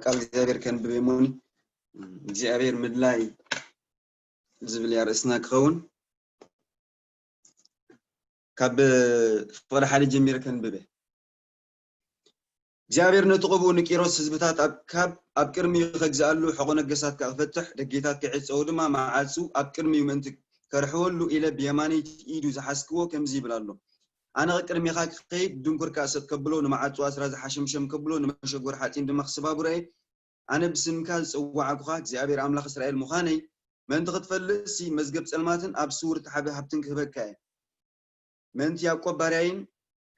ቃል እግዚኣብሔር ከንብብ እሞኒ እግዚኣብሔር ምድላይ ዝብል እያ ርእስና ክኸውን። ካብ ፍቕዲ ሓደ ጀሚረ ከንብበ እግዚኣብሔር ነቲ ቅብኡ ንቂሮስ ህዝብታት ኣብ ካብ ኣብ ቅድሚኡ ከግዝኣሉ ሕቖ ነገሳት ከኣ ክፈትሕ ደጌታት ከይዕጸዉ ድማ መዓጹ ኣብ ቅድሚኡ ምእንቲ ከርሕወሉ ኢለ ብየማነይቲ ኢዱ ዝሓዝክዎ ከምዚ ይብል ኣሎ ኣነ ቅድሜኻ ክኸይድ ድንኩር ከኣ ሰብ ከብሎ ንመዓጹ ኣስራ ዝሓሸምሸም ከብሎ ንመሸጎር ሓጺን ድማ ክስባብሮ እየ ኣነ ብስምካ ዝጸዋዕኩኻ እግዚኣብሔር ኣምላኽ እስራኤል ምዃነይ ምእንቲ ክትፈልጥሲ መዝገብ ጸልማትን ኣብ ስውር ተሓቢ ሃብትን ክህበካ እየ ምእንቲ ያዕቆብ ባርያይን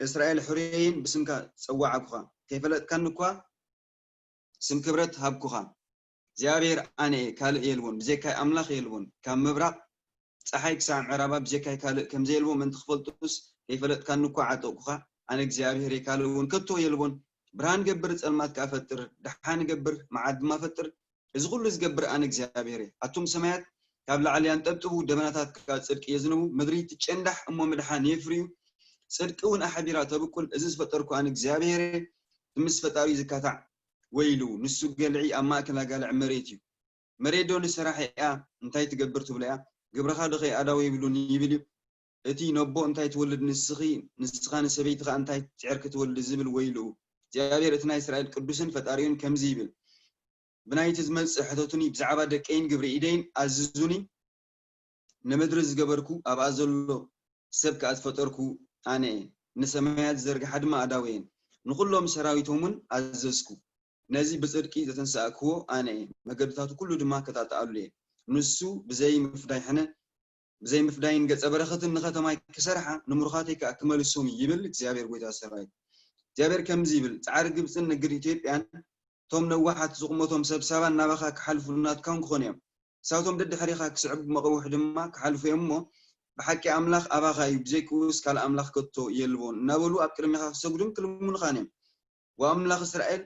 እስራኤል ሕሩየይን ብስምካ ጸዋዕኩኻ ከይፈለጥካኒ እኳ ስም ክብረት ሃብኩኻ እግዚኣብሔር ኣነ እየ ካልእ የልቦን ብዘይካይ ኣምላኽ የልቦን ካብ ምብራቕ ፀሓይ ክሳዕ ምዕራባ ብዘይካይ ካልእ ከምዘየልቦ ምእንቲ ክፈልጡስ ከይፈለጥካኒ እኳ ዓጠቕኩኻ ኣነ እግዚኣብሔር እየ ካልእ እውን ከቶ የልቦን ብርሃን ገብር ፀልማት ከኣ ፈጥር ደሓን ገብር መዓት ድማ ፈጥር እዚ ኩሉ ዝገብር ኣነ እግዚኣብሔር እየ ኣቱም ሰማያት ካብ ላዕሊ ኣንጠብጥቡ ደበናታት ከኣ ጽድቂ የዝንቡ ምድሪ ትጨንዳሕ እሞ ምድሓን የፍርዩ ጽድቂ እውን ኣሕቢራ ተብቁል እዚ ዝፈጠርኩ ኣነ እግዚኣብሔር እየ ምስ ፈጣሪ ዝካታዕ ወይሉ ንሱ ገልዒ ኣብ ማእከል ኣጋልዕ መሬት እዩ መሬት ዶ ንሰራሒኣ እንታይ ትገብር ትብለያ ግብርኻ ዶ ከይኣዳው ይብሉን ይብል እዩ እቲ ነቦ እንታይ ትወልድ ንስኺ ንስኻ ንሰበይትኻ እንታይ ትጽዕር ክትወልድ ዝብል ወይልኡ እግዚኣብሔር እቲ ናይ እስራኤል ቅዱስን ፈጣሪኡን ከምዚ ይብል ብናይቲ ዝመጽእ ሕተቱኒ ብዛዕባ ደቀይን ግብሪ ኢደይን ኣዝዙኒ ንምድሪ ዝገበርኩ ኣብኣ ዘሎ ሰብ ከኣ ዝፈጠርኩ ኣነ እየ ንሰማያት ዝዘርግሓ ድማ ኣዳውየን ንኹሎም ሰራዊቶምን ኣዘዝኩ ነዚ ብጽድቂ ዘተንሳእክዎ ኣነ እየ መገድታቱ ኩሉ ድማ ከጣጥኣሉ እየ ንሱ ብዘይ ምፍዳይ ሕነ ብዘይ ምፍዳይን ገጸ በረኸትን ንኸተማይ ክሰርሓ ንምሩኻተይ ከኣ ክመልሶም ይብል እግዚኣብሔር ጎይታ ሰራዊት እግዚኣብሔር ከምዚ ይብል ጻዕሪ ግብፅን ንግድ ኢትዮጵያን እቶም ነዋሓት ዝቑመቶም ሰብ ሳባን ናባኻ ክሓልፉ ናትካውን ክኾኑ እዮም። ንሳቶም ደድሕሪኻ ክስዕቡ መቐውሒ ድማ ክሓልፉ እዮም እሞ፣ ብሓቂ ኣምላኽ ኣባኻ እዩ፣ ብዘይክኡስ ካልእ ኣምላኽ ከቶ የልቦን እናበሉ ኣብ ቅድሜኻ ክሰግዱን ክልምኑኻን እዮም። ወኣምላኽ እስራኤል፣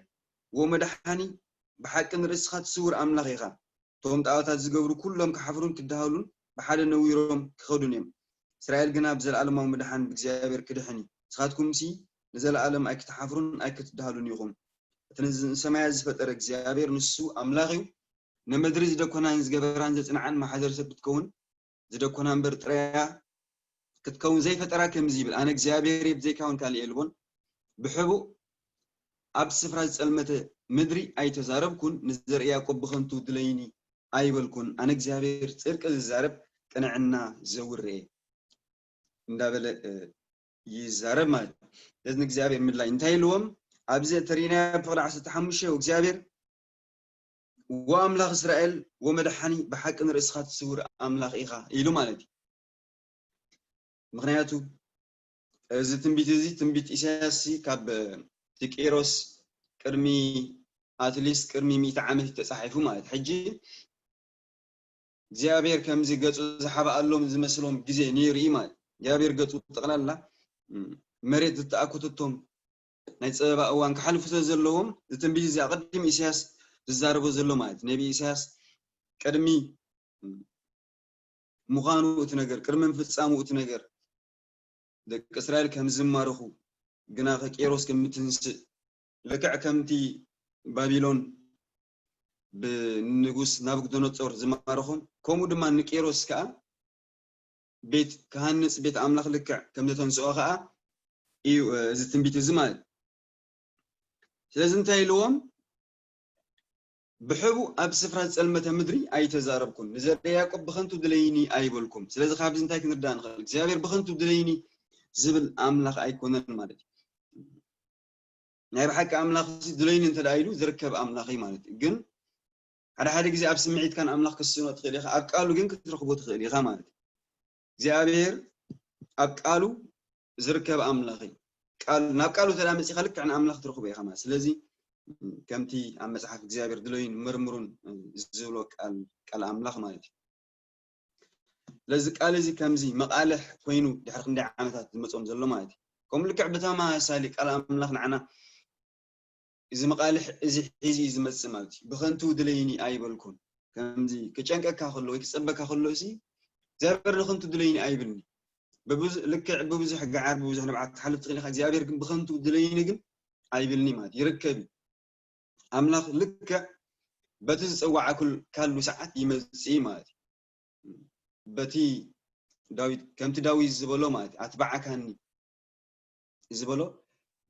ወመድሓኒ፣ ብሓቂ ንርእስኻ ትስውር ኣምላኽ ኢኻ። እቶም ጣኦታት ዝገብሩ ኩሎም ክሓፍሩን ክደሃሉን ብሓደ ነዊሮም ክኸዱን እዮም። እስራኤል ግና ብዘለኣለማዊ ምድሓን ብእግዚኣብሔር ክድሕን እዩ። ንስኻትኩምሲ ንዘለኣለም ኣይክትሓፍሩን ኣይክትደሃሉን ኢኹም። እቲ ንሰማያት ዝፈጠረ እግዚኣብሔር ንሱ ኣምላኽ እዩ። ንምድሪ ዝደኮናን ዝገበራን ዘጽንዓን መሓዘር ሰብ ክትከውን ዝደኮና እምበር ጥራያ ክትከውን ዘይፈጠራ ከምዚ ይብል፣ ኣነ እግዚኣብሔር እየ፣ ብዘይካ እውን ካልእ የልቦን። ብሕቡእ ኣብ ስፍራ ዝጸልመተ ምድሪ ኣይተዛረብኩን፣ ንዘርኢ ያዕቆብ ብኸንቱ ድለይኒ ኣይበልኩን። ኣነ እግዚኣብሔር ጽድቂ ዝዛረብ ቅንዕና ዘውር እየ እንዳበለ ይዛረብ ማለት እዩ። ስለዚ ንእግዚኣብሔር ምድላይ እንታይ ኢልዎም? ኣብዚ ተሪእናዮ ብፍቕዲ ዓሰርተ ሓሙሽተ እግዚኣብሔር ወኣምላኽ እስራኤል ወመድሓኒ ብሓቂ ንርእስኻ ትስውር ኣምላኽ ኢኻ ኢሉ ማለት እዩ። ምኽንያቱ እዚ ትንቢት እዚ ትንቢት ኢሳያስ ካብ ቂሮስ ቅድሚ ኣትሊስት ቅድሚ ሚእቲ ዓመት እዩ ተጻሒፉ ማለት ሕጂ እግዚኣብሔር ከምዚ ገጹ ዝሓብኣሎም ዝመስሎም ግዜ ነይሩ እዩ ማለት እግዚኣብሔር ገጹ ጠቕላላ መሬት ዝተኣኩትቶም ናይ ፀበባ እዋን ክሓልፉ ስለ ዘለዎም እዚ ትንቢት እዚ ኣቐዲሙ ኢሳያስ ዝዛረቦ ዘሎ ማለት ነቢ ኢሳያስ ቅድሚ ምዃኑ እቲ ነገር ቅድሚ ምፍፃሙ እቲ ነገር ደቂ እስራኤል ከም ዝማረኹ ግና ከቂሮስ ከም ትንስእ ልክዕ ከምቲ ባቢሎን ብንጉስ ናቡክደነፆር ዝማረኹም ከምኡ ድማ ንቂሮስ ከዓ ቤት ክሃንፅ ቤት ኣምላኽ ልክዕ ከም ዘተንስኦ ከዓ እዩ እዚ ትንቢት እዚ ማለት ስለዚ እንታይ ኢልዎም ብሕቡ ኣብ ስፍራ ዝጸልመተ ምድሪ ኣይተዛረብኩን፣ ንዘርኢ ያዕቆብ ብኸንቱ ድለይኒ ኣይበልኩም። ስለዚ ካብዚ እንታይ ክንርዳእ ንኽእል? እግዚኣብሔር ብኸንቱ ድለይኒ ዝብል ኣምላኽ ኣይኮነን ማለት እዩ። ናይ ብሓቂ ኣምላኽ እዚ ድለይኒ እንተ ደኣ ኢሉ ዝርከብ ኣምላኽ እዩ ማለት እዩ። ግን ሓደ ሓደ ግዜ ኣብ ስምዒትካ ንኣምላኽ ክትስእኖ ትኽእል ኢኻ፣ ኣብ ቃሉ ግን ክትረኽቦ ትኽእል ኢኻ ማለት እዩ። እግዚኣብሔር ኣብ ቃሉ ዝርከብ ኣምላኽ እዩ። ቃል ናብ ቃሉ ተዳ መጺኻ ልክዕ ንኣምላኽ ትረኽቦ ኢኻ ማለት ስለዚ ከምቲ ኣብ መጽሓፍ እግዚኣብሔር ድለዩን መርምሩን ዝብሎ ቃል ቃል ኣምላኽ ማለት እዩ። ስለዚ ቃል እዚ ከምዚ መቓልሕ ኮይኑ ድሕሪ ክንደይ ዓመታት ዝመጾም ዘሎ ማለት እዩ። ከምኡ ልክዕ ብተማሳሊ ቃል ኣምላኽ ንዓና እዚ መቓልሕ እዚ ሒዙ እዩ ዝመጽእ ማለት እዩ። ብኸንቱ ድለይኒ ኣይበልኩን። ከምዚ ክጨንቀካ ከሎ ወይ ክጸበካ ከሎ እዚ እግዚኣብሔር ንኸንቱ ድለይኒ ኣይብልኒ። ልክዕ ብብዙሕ ገዓር ብብዙሕ ንብዓት ትሓልፍ ትኽእል ኢኻ እግዚኣብሔር ግን ብኸንቱ ድለይኒ ግን ኣይብልኒ ማለት ይርከብ እዩ ኣምላኽ ልክዕ በቲ ዝጸዋዓኩልካሉ ሰዓት ይመጽእ ማለት እዩ። በቲ ዳዊት ከምቲ ዳዊት ዝበሎ ማለት እዩ፣ ኣትባዓካኒ ዝበሎ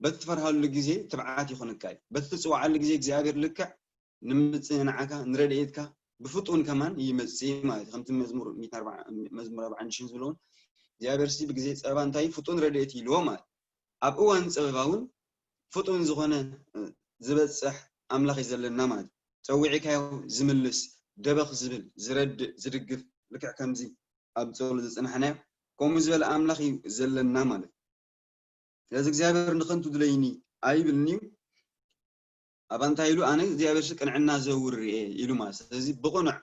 በቲ ትፈርሃሉ ግዜ ትብዓት ይኾነካ እዩ። በቲ ትጽዋዓሉ ግዜ እግዚኣብሔር ልክዕ ንምጽንናዕካ ንረድኤትካ ብፍጡን ከማን ይመጽእ ማለት እዩ። ከምቲ መዝሙር ሚእቲ ኣርባዓ መዝሙር ኣርባዓ ሽን ዝብለውን እግዚኣብሔር ሲ ብግዜ ጸበባ እንታይ ፍጡን ረድኤት ይልዎ ማለት ኣብ እዋን ጸበባ እውን ፍጡን ዝኾነ ዝበጽሕ ኣምላኽ እዩ ዘለና ማለት እዩ። ጸዊዕካዮ ዝምልስ ደበኽ ዝብል ዝረድእ ዝድግፍ ልክዕ ከምዚ ኣብ ጸሎት ዝጽናሕናዮ ከምኡ ዝበለ ኣምላኽ እዩ ዘለና ማለት እዩ። ስለዚ እግዚኣብሔር ንኸንቱ ድለይኒ ኣይብልንዩ። ኣብ ኣንታይ ኢሉ ኣነ እግዚኣብሔር ቅንዕና ዘውር እየ ኢሉ ማለት ስለዚ ብቕኑዕ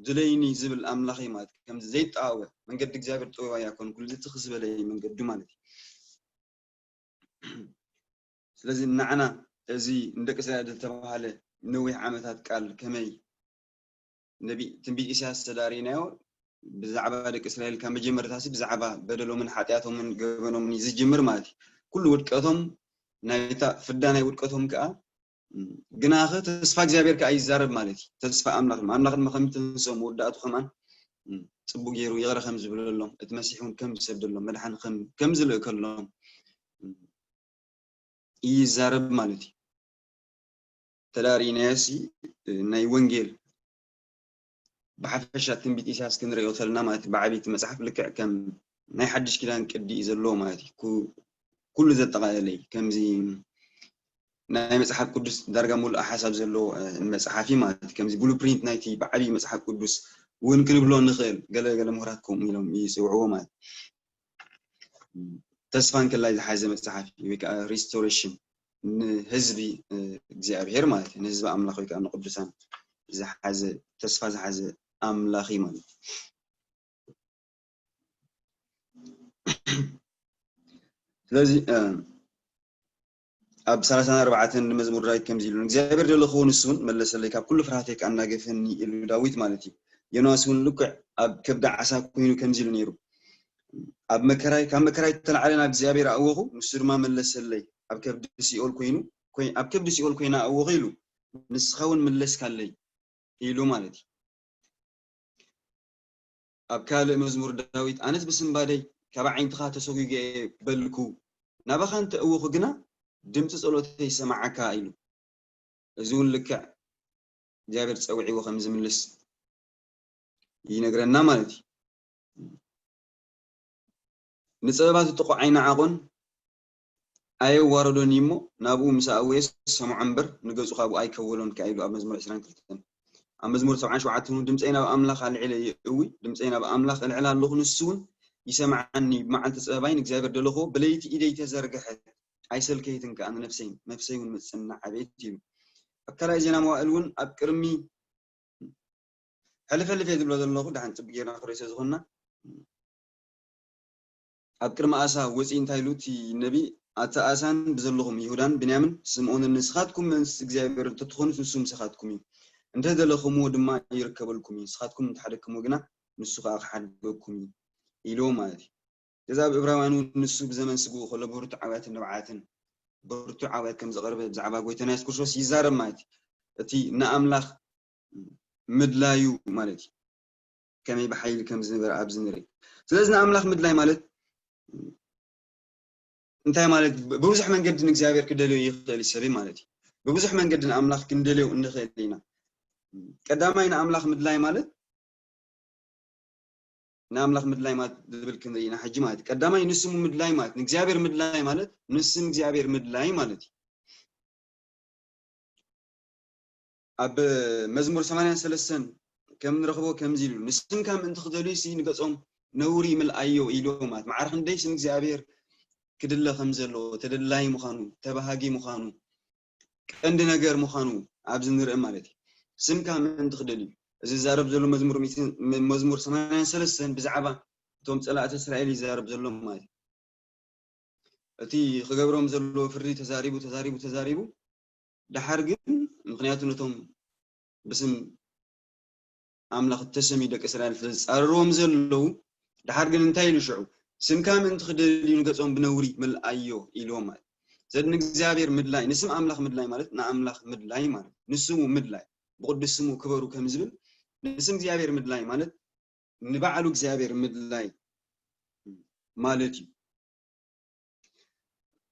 ድለይኒ ዝብል ኣምላኽ እዩ ማለት ከምዚ ዘይጠዋወ መንገዲ እግዚኣብሔር ጥበባ ያኮን ኩሉ ትኽ ዝበለ መንገዲ ማለት እዩ። ስለዚ ንዓና እዚ ንደቂ እስራኤል ዝተባሃለ ነዊሕ ዓመታት ቃል ከመይ ነቢ ትንቢት ኢሳያስ ተዳሪናዮ ብዛዕባ ደቂ እስራኤል ካብ መጀመርታሲ ብዛዕባ በደሎምን ሓጢኣቶምን ገበኖምን እዩ ዝጅምር ማለት እዩ። ኩሉ ውድቀቶም ናይታ ፍዳ ናይ ውድቀቶም ከዓ ግናኸ ተስፋ እግዚኣብሔር ከዓ ይዛረብ ማለት እዩ። ተስፋ ኣምላኽ ኣምላኽ ድማ ከም ትንሶ መወዳእቱ ከማን ፅቡቅ ገይሩ ይቕረ ከም ዝብለሎም እቲ መሲሕ እውን ከም ዝሰደሎም መድሓን ከም ዝልእከሎም ይዛረብ ማለት እዩ። ተዳሪናዮሲ ናይ ወንጌል ብሓፈሻ ትንቢት ኢሳያስ ክንሪኦ ተለና ማለት ብዓብይቲ መፅሓፍ ልክዕ ከም ናይ ሓድሽ ኪዳን ቅዲ እዩ ዘለዎ ማለት እዩ። ኩሉ ዘጠቃለለ እዩ። ከምዚ ናይ መፅሓፍ ቅዱስ ዳርጋ ሙሉእ ሓሳብ ዘለዎ መፅሓፍ እዩ ማለት እዩ። ከምዚ ብሉፕሪንት ናይቲ ብዓብዪ መፅሓፍ ቅዱስ እውን ክንብሎ ንኽእል። ገለ ገለ ምሁራት ከምኡ ኢሎም ይፅውዕዎ ማለት እዩ። ተስፋ እንከላይ ዝሓዘ መፅሓፍ እዩ ወይ ከዓ ሪስቶሬሽን ንህዝቢ እግዚኣብሔር ማለት እዩ። ንህዝቢ ኣምላኽ ወይ ከዓ ንቅዱሳን ዝሓዘ ተስፋ ዝሓዘ ኣምላኽ እዩ ማለት እዩ። ስለዚ ኣብ ሰላሳን ኣርባዕተን ንመዝሙር ዳዊት ከምዚ ኢሉ እግዚኣብሔር ደለኽዎ ንሱ እውን መለሰለይ ካብ ኩሉ ፍርሃተይ ከዓ እናገፈኒ ኢሉ ዳዊት ማለት እዩ። ዮናስ እውን ልክዕ ኣብ ከብዲ ዓሳ ኮይኑ ከምዚ ኢሉ ነይሩ ኣብ መከራይ ካብ መከራይ ተላዕለ ናብ እግዚኣብሔር ኣእወኹ ንሱ ድማ መለሰለይ ኣብ ከብዲ ሲኦል ኮይኑ ኣብ ከብዲ ሲኦል ኮይና ኣእወኹ ኢሉ ንስኻ እውን መለስካለይ ኢሉ ማለት እዩ። ኣብ ካልእ መዝሙር ዳዊት ኣነስ ብስንባደይ ካብ ዓይንትኻ ተሰጒገ በልኩ ናባኻ እንተእውኹ ግና ድምፂ ፀሎተይ ይሰማዓካ ኢሉ። እዚ እውን ልክዕ እግዚኣብሔር ፀውዒዎ ከም ዝምልስ ይነግረና ማለት እዩ። ንፀበባቱ ጥቑዕ ኣይነዓቖን ኣየዋረዶን እዩ እሞ ናብኡ ምስ ኣእወየስ ሰምዖ እምበር ንገፁ ካብኡ ኣይከወሎን ከኣ ኢሉ ኣብ መዝሙር ዕስራን ክልተን ኣብ መዝሙር ሰብዓን ሸውዓተን እውን ድምፀይ ናብ ኣምላኽ ኣልዒለ ይእዊ ድምፀይ ናብ ኣምላኽ እልዕል ኣለኹ ንሱ እውን ይሰምዓኒ ብመዓልቲ ፀበባይ ንእግዚኣብሔር ደለኽዎ ብለይቲ ኢደይ ተዘርግሐት ኣይሰልከይትን ከኣ ንነፍሰይ ነፍሰይ እውን ምፅናዕ ኣቤት ኢሉ ኣብ ካልኣይ ዜና መዋእል እውን ኣብ ቅድሚ ሕልፍሕልፍ እየ ዝብሎ ዘለኹ ደሓን ፅቡቅ ጌርና ክሪኦ ስለ ዝኾንና ኣብ ቅድሚ ኣሳ ወፂኡ እንታይ ኢሉ እቲ ነቢ ኣታ ኣሳን ብዘለኹም ይሁዳን ብንያምን ስምዖንን ንስኻትኩም ምእንስ እግዚኣብሔር እንተትኾኑስ ንሱ ምሳኻትኩም እዩ እንተደለኹምዎ ድማ ይርከበልኩም እዩ ንስኻትኩም እንተሓደግኩምዎ ግና ንሱ ከዓ ክሓድገኩም እዩ ኢልዎ ማለት እዩ ገዛ ኣብ እብራውያን እውን ንሱ ብዘመን ስግኡ ከሎ ብርቱዕ ዓውያትን ንብዓትን ብርቱዕ ዓውያት ከም ዘቐርበ ብዛዕባ ጎይታና የሱስ ክርስቶስ ይዛረብ ማለት እዩ እቲ ንኣምላኽ ምድላዩ ማለት እዩ ከመይ ብሓይሊ ከም ዝነበረ ኣብዚ ንርኢ ስለዚ ንኣምላኽ ምድላይ ማለት እንታይ ማለት ብብዙሕ መንገዲ ንእግዚኣብሔር ክደልዮ ይኽእል እዩ ሰብ ማለት እዩ ብብዙሕ መንገዲ ንኣምላኽ ክንደልዮ እንኽእል ኢና ቀዳማይ ንኣምላኽ ምድላይ ማለት ንኣምላኽ ምድላይ ማለት ዝብል ክንርኢ ኢና ሕጂ ማለት እዩ ቀዳማይ ንስሙ ምድላይ ማለት ንእግዚኣብሔር ምድላይ ማለት ንስም እግዚኣብሔር ምድላይ ማለት እዩ ኣብ መዝሙር ሰማንያን ሰለስተን ከም ንረኽቦ ከምዚ ኢሉ ንስምካ ምእንቲ ክደልዩ ሲ ንገጾም ነውሪ ይምልኣዮ ኢልዎ ማለት ማዕረ ክንደይ ስም እግዚኣብሔር ክድለ ከም ዘለዎ ተደላይ ምዃኑ ተባሃጊ ምዃኑ ቀንዲ ነገር ምዃኑ ኣብዚ ንርኢ ማለት እዩ ስምካ ምእንቲ ክደልዩ እዚ ዝዛረብ ዘሎ መዝሙር መዝሙር ሰማንያን ሰለስተን ብዛዕባ እቶም ፀላእቲ እስራኤል ይዛረብ ዘሎ ማለት እዩ እቲ ክገብሮም ዘለዎ ፍርዲ ተዛሪቡ ተዛሪቡ ተዛሪቡ ደሓር ግን ምክንያቱ ነቶም ብስም ኣምላኽ እተሰምዩ ደቂ እስራኤል ስለ ዝፃረርዎም ዘለዉ ደሓር ግን እንታይ ኢሉ ሽዑ ስምካ ምእንቲ ክደልዩ ንገፆም ብነውሪ ምልኣዮ ኢልዎም ማለት ዘድ ንእግዚኣብሔር ምድላይ፣ ንስም ኣምላኽ ምድላይ ማለት ንኣምላኽ ምድላይ ማለት ንስሙ ምድላይ፣ ብቕዱስ ስሙ ክበሩ ከም ዝብል ንስም እግዚኣብሔር ምድላይ ማለት ንባዕሉ እግዚኣብሔር ምድላይ ማለት እዩ።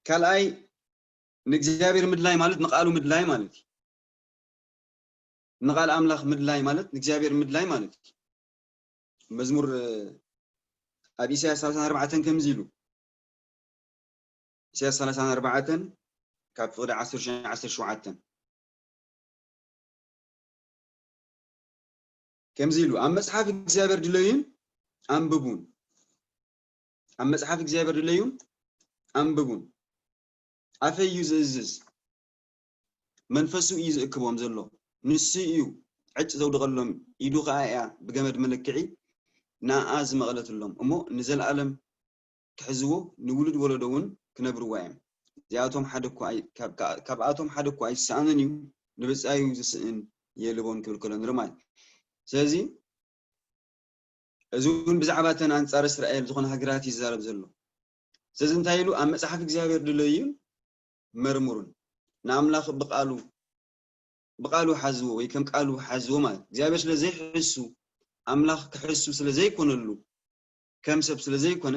ካልኣይ ንእግዚኣብሔር ምድላይ ማለት ንቃሉ ምድላይ ማለት እዩ። ንቃል ኣምላኽ ምድላይ ማለት ንእግዚኣብሔር ምድላይ ማለት እዩ። መዝሙር ኣብ ኢሳያስ ሰላሳን ኣርባዕተን ከምዚ ኢሉ፣ ኢሳያስ ሰላሳን ኣርባዕተን ካብ ፍቕዲ ዓሰርተ ሸውዓተ ከምዚ ኢሉ ኣብ መጽሓፍ እግዚኣብሔር ድለዩን ኣንብቡን፣ ኣብ መጽሓፍ እግዚኣብሔር ድለዩን ኣንብቡን። ኣፈይ እዩ ዝእዝዝ፣ መንፈሱ እዩ ዝእክቦም ዘሎ። ንሱ እዩ ዕጭ ዘውድቐሎም፣ ኢዱ ኸኣ እያ ብገመድ መለክዒ ንኣኣ ዝመቐለትሎም እሞ ንዘለኣለም ክሕዝዎ ንውሉድ ወለዶ እውን ክነብርዋ እዮም። እዚኣቶም ሓደ እኳ ኣይ- ካብ- ካብ- ካብኣቶም ሓደ እኳ ኣይሰኣንን እዩ፣ ንብጻዩ ዝስእን የልቦን ክብል ከሎ ንርኢ ማለት እዩ። ስለዚ እዚ እውን ብዛዕባ እተን ኣንጻር እስራኤል ዝኾነ ሃገራት ይዛረብ ዘሎ። ስለዚ እንታይ ኢሉ ኣብ መጽሓፍ እግዚኣብሔር ድለዩን መርምሩን ንኣምላኽ ብቃሉ ብቃሉ ሓዝዎ ወይ ከም ቃሉ ሓዝዎ ማለት እግዚኣብሔር ስለ ዘይሕሱ ኣምላኽ ክሕሱ ስለ ዘይኮነሉ ከም ሰብ ስለ ዘይኮነ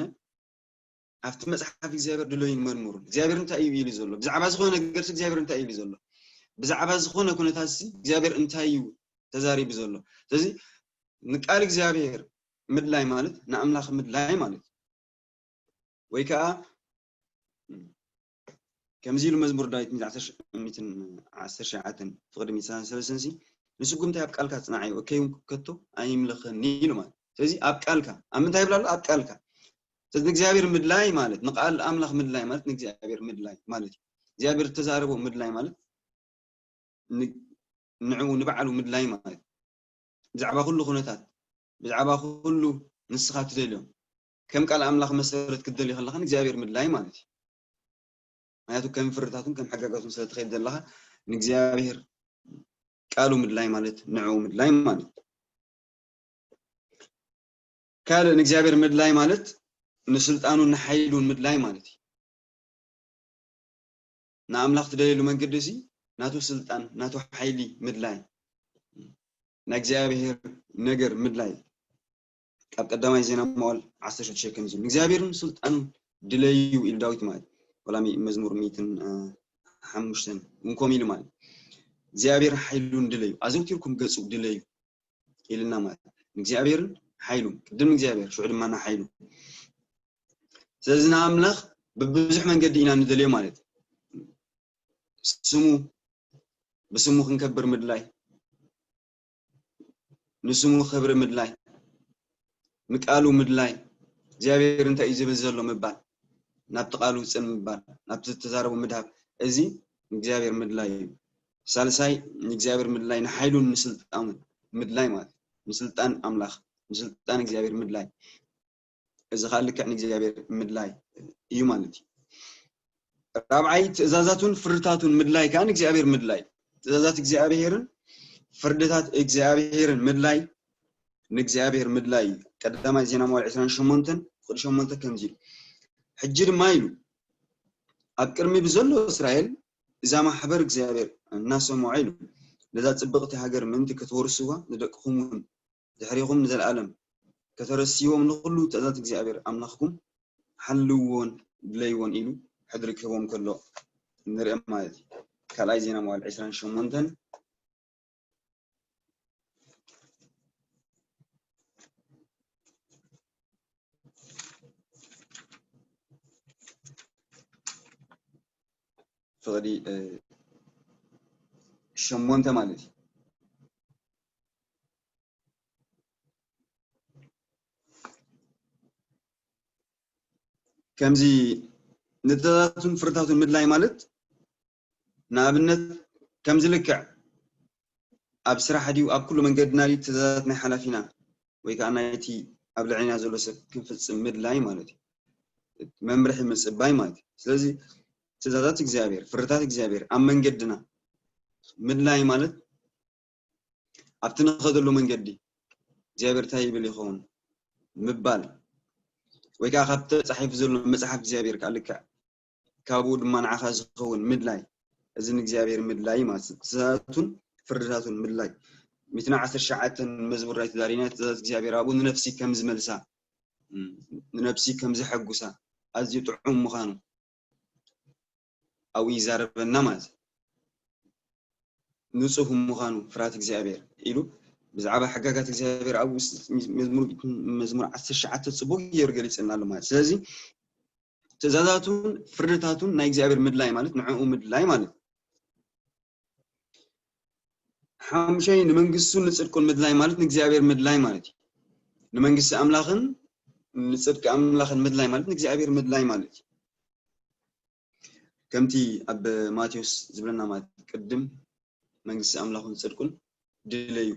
ኣብቲ መጽሓፍ እግዚኣብሔር ድለዩን መርምሩን እግዚኣብሔር እንታይ እዩ ኢሉ ዘሎ ብዛዕባ ዝኾነ ነገር እግዚኣብሔር እንታይ እዩ ኢሉ ዘሎ ብዛዕባ ዝኾነ ኩነታት እግዚኣብሔር እንታይ እዩ ተዛሪቡ ዘሎ ስለዚ ንቃል እግዚኣብሔር ምድላይ ማለት ንኣምላኽ ምድላይ ማለት ወይ ከዓ ከምዚ ኢሉ መዝሙር ዳዊት ሚእትን ዓሰርተ ሸዓተን ፍቕዲ ሚእትን ሰለስተን ሲ ንስጉምታይ ኣብ ቃልካ ጽናዓዮ እከይውን ከቶ ኣይምለኸኒ ኢሉ ማለት ስለዚ ኣብ ቃልካ ኣብ ምንታይ ይብላ ኣሎ ኣብ ቃልካ ስለዚ ንእግዚኣብሔር ምድላይ ማለት ንቃል ኣምላኽ ምድላይ ማለት ንእግዚኣብሔር ምድላይ ማለት እዩ እግዚኣብሔር ዝተዛረቦ ምድላይ ማለት ንዕኡ ንባዕሉ ምድላይ ማለት ብዛዕባ ኩሉ ኩነታት ብዛዕባ ኩሉ ንስኻ ትደልዮም ከም ቃል ኣምላኽ መሰረት ክትደልዩ ከለኻ ንእግዚኣብሔር ምድላይ ማለት እዩ ምክንያቱ ከም ፍርታቱን ከም ሓጋጋቱን ስለ ትኸይድ ዘለኻ ንእግዚኣብሔር ቃሉ ምድላይ ማለት ንዕኡ ምድላይ ማለት ካልእ ንእግዚኣብሔር ምድላይ ማለት ንስልጣኑን ንሓይሉን ምድላይ ማለት እዩ ንኣምላኽ ትደልየሉ መንገዲ እዚ ናቱ ስልጣን ናቱ ሓይሊ ምድላይ ናይ እግዚኣብሔር ነገር ምድላይ ካብ ቀዳማይ ዜና መዋል ዓሰርተ ሽዱሽተ ከም ዝብል እግዚኣብሔርን ስልጣኑን ድለዩ ኢሉ ዳዊት ማለት ወላ መዝሙር ሚእትን ሓሙሽተን እንኮም ኢሉ ማለት እግዚኣብሔር ሓይሉን ድለዩ ኣዘውቲርኩም ገጹ ድለዩ ኢልና ማለት ንእግዚኣብሔርን ሓይሉ ቅድም እግዚኣብሔር ሽዑ ድማ ንሓይሉ ስለዚ ንኣምላኽ ብብዙሕ መንገዲ ኢና ንደልዮ ማለት ስሙ ብስሙ ክንከብር ምድላይ ንስሙ ክብሪ ምድላይ ንቃሉ ምድላይ እግዚኣብሔር እንታይ እዩ ዝብል ዘሎ ምባል ናብቲ ቃሉ ውፅእ ምባል ናብቲ ዝተዛረቡ ምድሃብ እዚ እግዚኣብሔር ምድላይ እዩ ሳልሳይ ንእግዚኣብሔር ምድላይ ንሓይሉን ንስልጣኑ ምድላይ ማለት ንስልጣን ኣምላኽ ንስልጣን እግዚኣብሔር ምድላይ እዚ ከዓ ልክዕ ንእግዚኣብሔር ምድላይ እዩ ማለት እዩ ራብዓይ ትእዛዛቱን ፍርድታቱን ምድላይ ከዓ ንእግዚኣብሔር ምድላይ ትእዛዛት እግዚኣብሔርን ፍርድታት እግዚኣብሔርን ምድላይ ንእግዚኣብሔር ምድላይ እዩ ቀዳማይ ዜና መዋል ዕስራን ሸሞንተን ፍቅዲ ሸሞንተ ከምዚ ኢሉ ሕጂ ድማ ኢሉ ኣብ ቅድሚ ብዘሎ እስራኤል እዛ ማሕበር እግዚኣብሔር እናሰምዖ ኢሉ ነዛ ፅብቕቲ ሃገር ምእንቲ ክትወርስዋ ንደቅኹም እውን ድሕሪኹም ንዘለኣለም ከተረስይዎም ንኹሉ ትእዛዝ እግዚኣብሔር ኣምላኽኩም ሓልዎን ድለይዎን ኢሉ ሕድሪ ክህቦም ከሎ ንርኢ ማለት እዩ ካልኣይ ዜና መዋል ዕስራን ሸሞንተን ፍቕዲ ሸሞንተ ማለት እዩ ከምዚ ንትእዛዛቱን ፍርታቱን ምድላይ ማለት ንኣብነት ከምዚ ልክዕ ኣብ ስራሕ ድዩ ኣብ ኩሉ መንገድና ድዩ ትእዛዛት ናይ ሓላፊና ወይ ከዓ ናይቲ ኣብ ልዕሊና ዘሎ ሰብ ክንፍፅም ምድላይ ማለት እዩ መምርሒ ምፅባይ ማለት እዩ ስለዚ ትእዛዛት እግዚኣብሔር ፍርታት እግዚኣብሔር ኣብ መንገድና ምድላይ ማለት ኣብቲ ንኸደሉ መንገዲ እግዚኣብሔር እንታይ ይብል ይኸውን ምባል ወይ ከዓ ካብ ተፃሒፉ ዘሎ መፅሓፍ እግዚኣብሔር ከዓ ልክዕ ካብኡ ድማ ንዓኻ ዝኸውን ምድላይ። እዚ ንእግዚኣብሔር ምድላይ ማለት እዩ። ትእዛዛቱን ፍርድታቱን ምድላይ። ሚእትን ዓሰርተ ትሽዓተን መዝሙር ናይ ተዛሪና ትእዛዛት እግዚኣብሔር ኣብኡ ንነፍሲ ከም ዝመልሳ፣ እም፣ ንነፍሲ ከም ዘሐጉሳ ኣዝዩ ጥዑም ምዃኑ ኣብኡ ይዛረበና ማለት እዩ። ንጹህ ምዃኑ ፍርሃት እግዚኣብሔር ኢሉ ብዛዕባ ሕጋጋት እግዚኣብሔር ኣብኡ ስ-፣ መዝሙር፣ መዝሙር ዓሰርተ ትሽዓተ ጽቡቕ ገይሩ ገሊጽልና ኣሎ ማለት እዩ። ስለዚ ትእዛዛቱን ፍርድታቱን ናይ እግዚኣብሔር ምድላይ ማለት ንዕኡ ምድላይ ማለት እዩ። ሓሙሻይ ንመንግስቱን ንጽድቁን ምድላይ ማለት ንእግዚኣብሔር ምድላይ ማለት እዩ። ንመንግስቲ ኣምላኽን ንጽድቂ ኣምላኽን ምድላይ ማለት ንእግዚኣብሔር ምድላይ ማለት እዩ። ከምቲ ኣብ ማቴዎስ ዝብለና ማለት ቅድም መንግስቲ ኣምላኽን ጽድቁን ድለዩ፣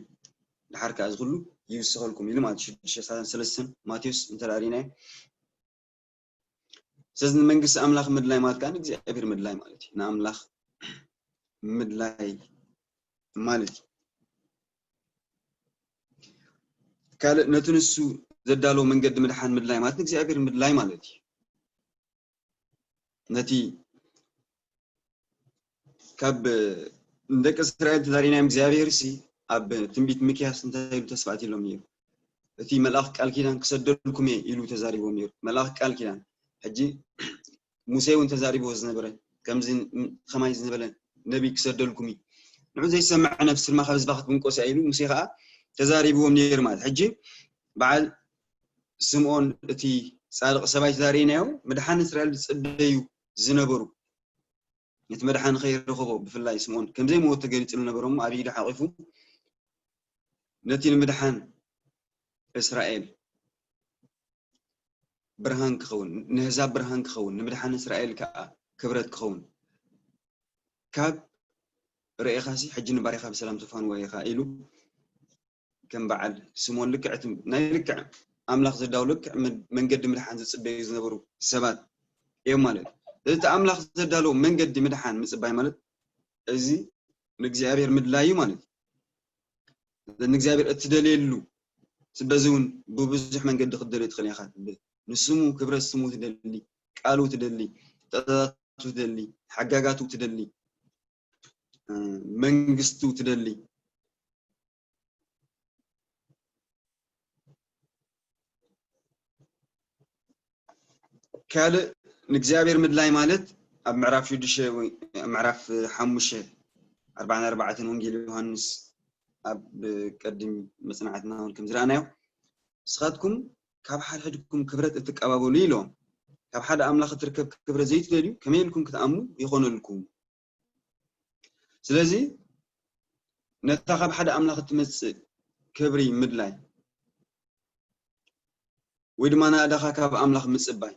ድሓር ከኣ እዚ ኩሉ ይውሰኸልኩም ኢሉ ማለት ሽዱሽተ ሰላሳን ሰለስተን ማቴዎስ እንተ ደኣ ርኢናዮ። ስለዚ ንመንግስቲ ኣምላኽ ምድላይ ማለት ከኣ ንእግዚኣብሔር ምድላይ ማለት እዩ። ንኣምላኽ ምድላይ ማለት እዩ። ካልእ ነቲ ንሱ ዘዳለዎ መንገዲ ምድሓን ምድላይ ማለት ንእግዚኣብሔር ምድላይ ማለት እዩ። ነቲ ካብ ንደቂ እስራኤል ተዛሪናዮም እግዚኣብሔር ሲ ኣብ ትንቢት ሚክያስ እንታይ ኢሉ ተስፋ ኣትሎም ነይሩ? እቲ መልኣኽ ቃል ኪዳን ክሰደልኩም እየ ኢሉ ተዛሪቦም ነይሩ። መልኣኽ ቃል ኪዳን። ሕጂ ሙሴ እውን ተዛሪብዎ ዝነበረ ከምዚ ከማይ ዝነበረ ነቢይ ክሰደልኩም እዩ። ንዑ ዘይሰምዕ ነፍሲ ድማ ካብ ህዝባ ክትብንቆስ እያ ኢሉ ሙሴ ከዓ ተዛሪብዎም ነይሩ ማለት። ሕጂ በዓል ስምዖን እቲ ጻድቕ ሰብኣይ ተዛሪእናዮ ምድሓን እስራኤል ዝጽበዩ ዝነበሩ ነቲ መድሓኒ ከይረኸቦ ብፍላይ ስምዖን ከምዘይመወት ተገሊጹ ዝነበረ እሞ ኣብ ኢዱ ሓቂፉ ነቲ ንምድሓን እስራኤል ብርሃን ክኸውን፣ ንህዛብ ብርሃን ክኸውን፣ ንምድሓን እስራኤል ከኣ ክብረት ክኸውን፣ ካብ ርኤኻሲ ሕጂ ንባሪኻ ብሰላም ተፋንዎ ኢኻ ኢሉ ከም በዓል ስምዖን ልክዕ እቲ ናይ ልክዕ ኣምላኽ ዘዳው ልክዕ መ-፣ መንገዲ ምድሓን ዝጽበዩ ዝነበሩ ሰባት እዮም ማለት እዩ። ስለዚ እቲ ኣምላኽ ዘዳለዎ መንገዲ ምድሓን ምጽባይ ማለት እዚ ንእግዚኣብሔር ምድላይ እዩ ማለት እዩ። ንእግዚኣብሔር እትደልየሉ፣ በዚ እውን ብብዙሕ መንገዲ ክትደልዮ ትኽእል ኢኻ። ንስሙ፣ ክብረት ስሙ ትደሊ፣ ቃሉ ትደሊ፣ ትእዛዛቱ ትደሊ፣ ሓጋጋቱ ትደሊ፣ እ፣ መንግስቱ ትደሊ። ካልእ ንእግዚኣብሔር ምድላይ ማለት ኣብ ምዕራፍ ሽዱሽተ ወይ ምዕራፍ ሓሙሽተ ኣርባዓን ኣርባዕተን ወንጌል ዮሃንስ ኣብ ቀድም መጽናዕትና እውን ከም ዝረኣናዮ፣ ንስኻትኩም ካብ ሓድሕድኩም ክብረት እትቀባበሉ ኢሎም፣ ካብ ሓደ ኣምላኽ እትርከብ ክብረት ዘይትደልዩ ከመይ ኢልኩም ክትኣምኑ ይኾነልኩም? ስለዚ ነታ ካብ ሓደ ኣምላኽ እትመጽእ ክብሪ ምድላይ ወይ ድማ ናእዳኻ ካብ ኣምላኽ ምጽባይ፣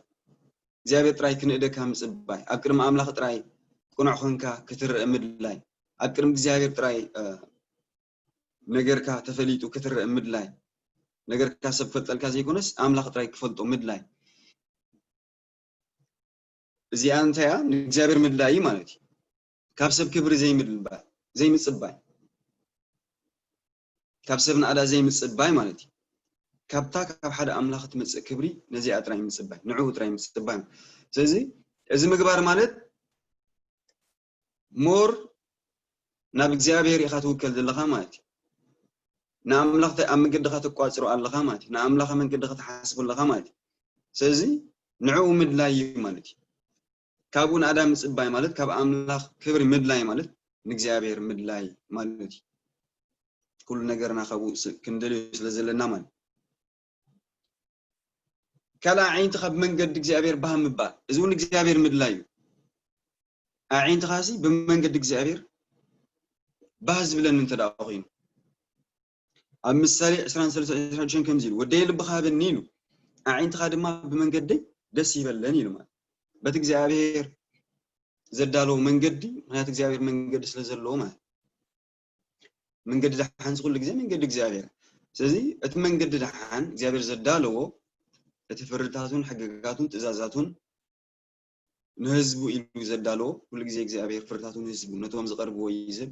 እግዚኣብሔር ጥራይ ክንእደካ ምጽባይ፣ ኣብ ቅድሚ ኣምላኽ ጥራይ ቅኑዕ ኾንካ ክትረአ ምድላይ፣ ኣብ ቅድሚ እግዚኣብሔር ጥራይ፣ እ፣ ነገርካ ተፈሊጡ ክትረአ ምድላይ፣ ነገርካ ሰብ ክፈልጠልካ ዘይኮነስ ኣምላኽ ጥራይ ክፈልጦ ምድላይ። እዚኣ እንታይ እያ? ንእግዚኣብሔር ምድላይ ማለት እዩ። ካብ ሰብ ክብሪ ዘይምድልባይ፣ ዘይምጽባይ፣ ካብ ሰብ ናእዳ ዘይምጽባይ ማለት እዩ። ካብታ ካብ ሓደ ኣምላኽ እትመጽእ ክብሪ ነዚኣ ጥራይ ምጽባይ፣ ንዕኡ ጥራይ ምጽባይ። ስለዚ እዚ ምግባር ማለት ሞር ናብ እግዚኣብሔር ኢኻ ትውከል ዘለኻ ማለት እዩ። ንኣምላኽ ተ-፣ ኣብ መንገድኻ ተቋጽሮ ኣለኻ ማለት እዩ። ንኣምላኽ ኣብ መንገድኻ ትሓስቦ ኣለኻ ማለት እዩ። ስለዚ ንዕኡ ምድላይ እዩ ማለት እዩ። ካብኡ ንኣዳም ምጽባይ ማለት ካብ ኣምላኽ ክብሪ ምድላይ ማለት ንእግዚኣብሔር ምድላይ ማለት እዩ። ኩሉ ነገርና ካብኡ ስ-፣ ክንደልዮ ስለ ዘለና ማለት። ካልእ ኣዒንትኻ ብመንገዲ እግዚኣብሔር ባህ ምባል፣ እዚ እውን እግዚኣብሔር ምድላይ እዩ። ኣዒንትኻሲ ብመንገዲ እግዚኣብሔር ባህ ዝብለኒ እንተ ደኣ ኮይኑ፣ ኣብ ምሳሌ ዕስራን ሰለስተን ዕስራን ሽዱሽተን ከምዚ ኢሉ፣ "ወደየ ልብኻ ሃበኒ" ኢሉ፣ "ኣዒንትኻ ድማ ብመንገደይ ደስ ይበለን" ኢሉ ማለት። በቲ እግዚኣብሔር ዘዳለዎ መንገዲ፣ ምኽንያቱ እግዚኣብሔር መንገዲ ስለ ዘለዎ ማለት። መንገዲ ደሓን ኩሉ ግዜ መንገዲ እግዚኣብሔር። ስለዚ እቲ መንገዲ ደሓን እግዚኣብሔር ዘዳለዎ፣ እቲ ፍርድታቱን ሕግጋቱን ትእዛዛቱን ንህዝቡ ኢሉ ዘዳለዎ፣ ኩሉ ግዜ እግዚኣብሔር ፍርድታቱ ንህዝቡ፣ ነቶም ዝቐርብዎ እዩ ዝህብ።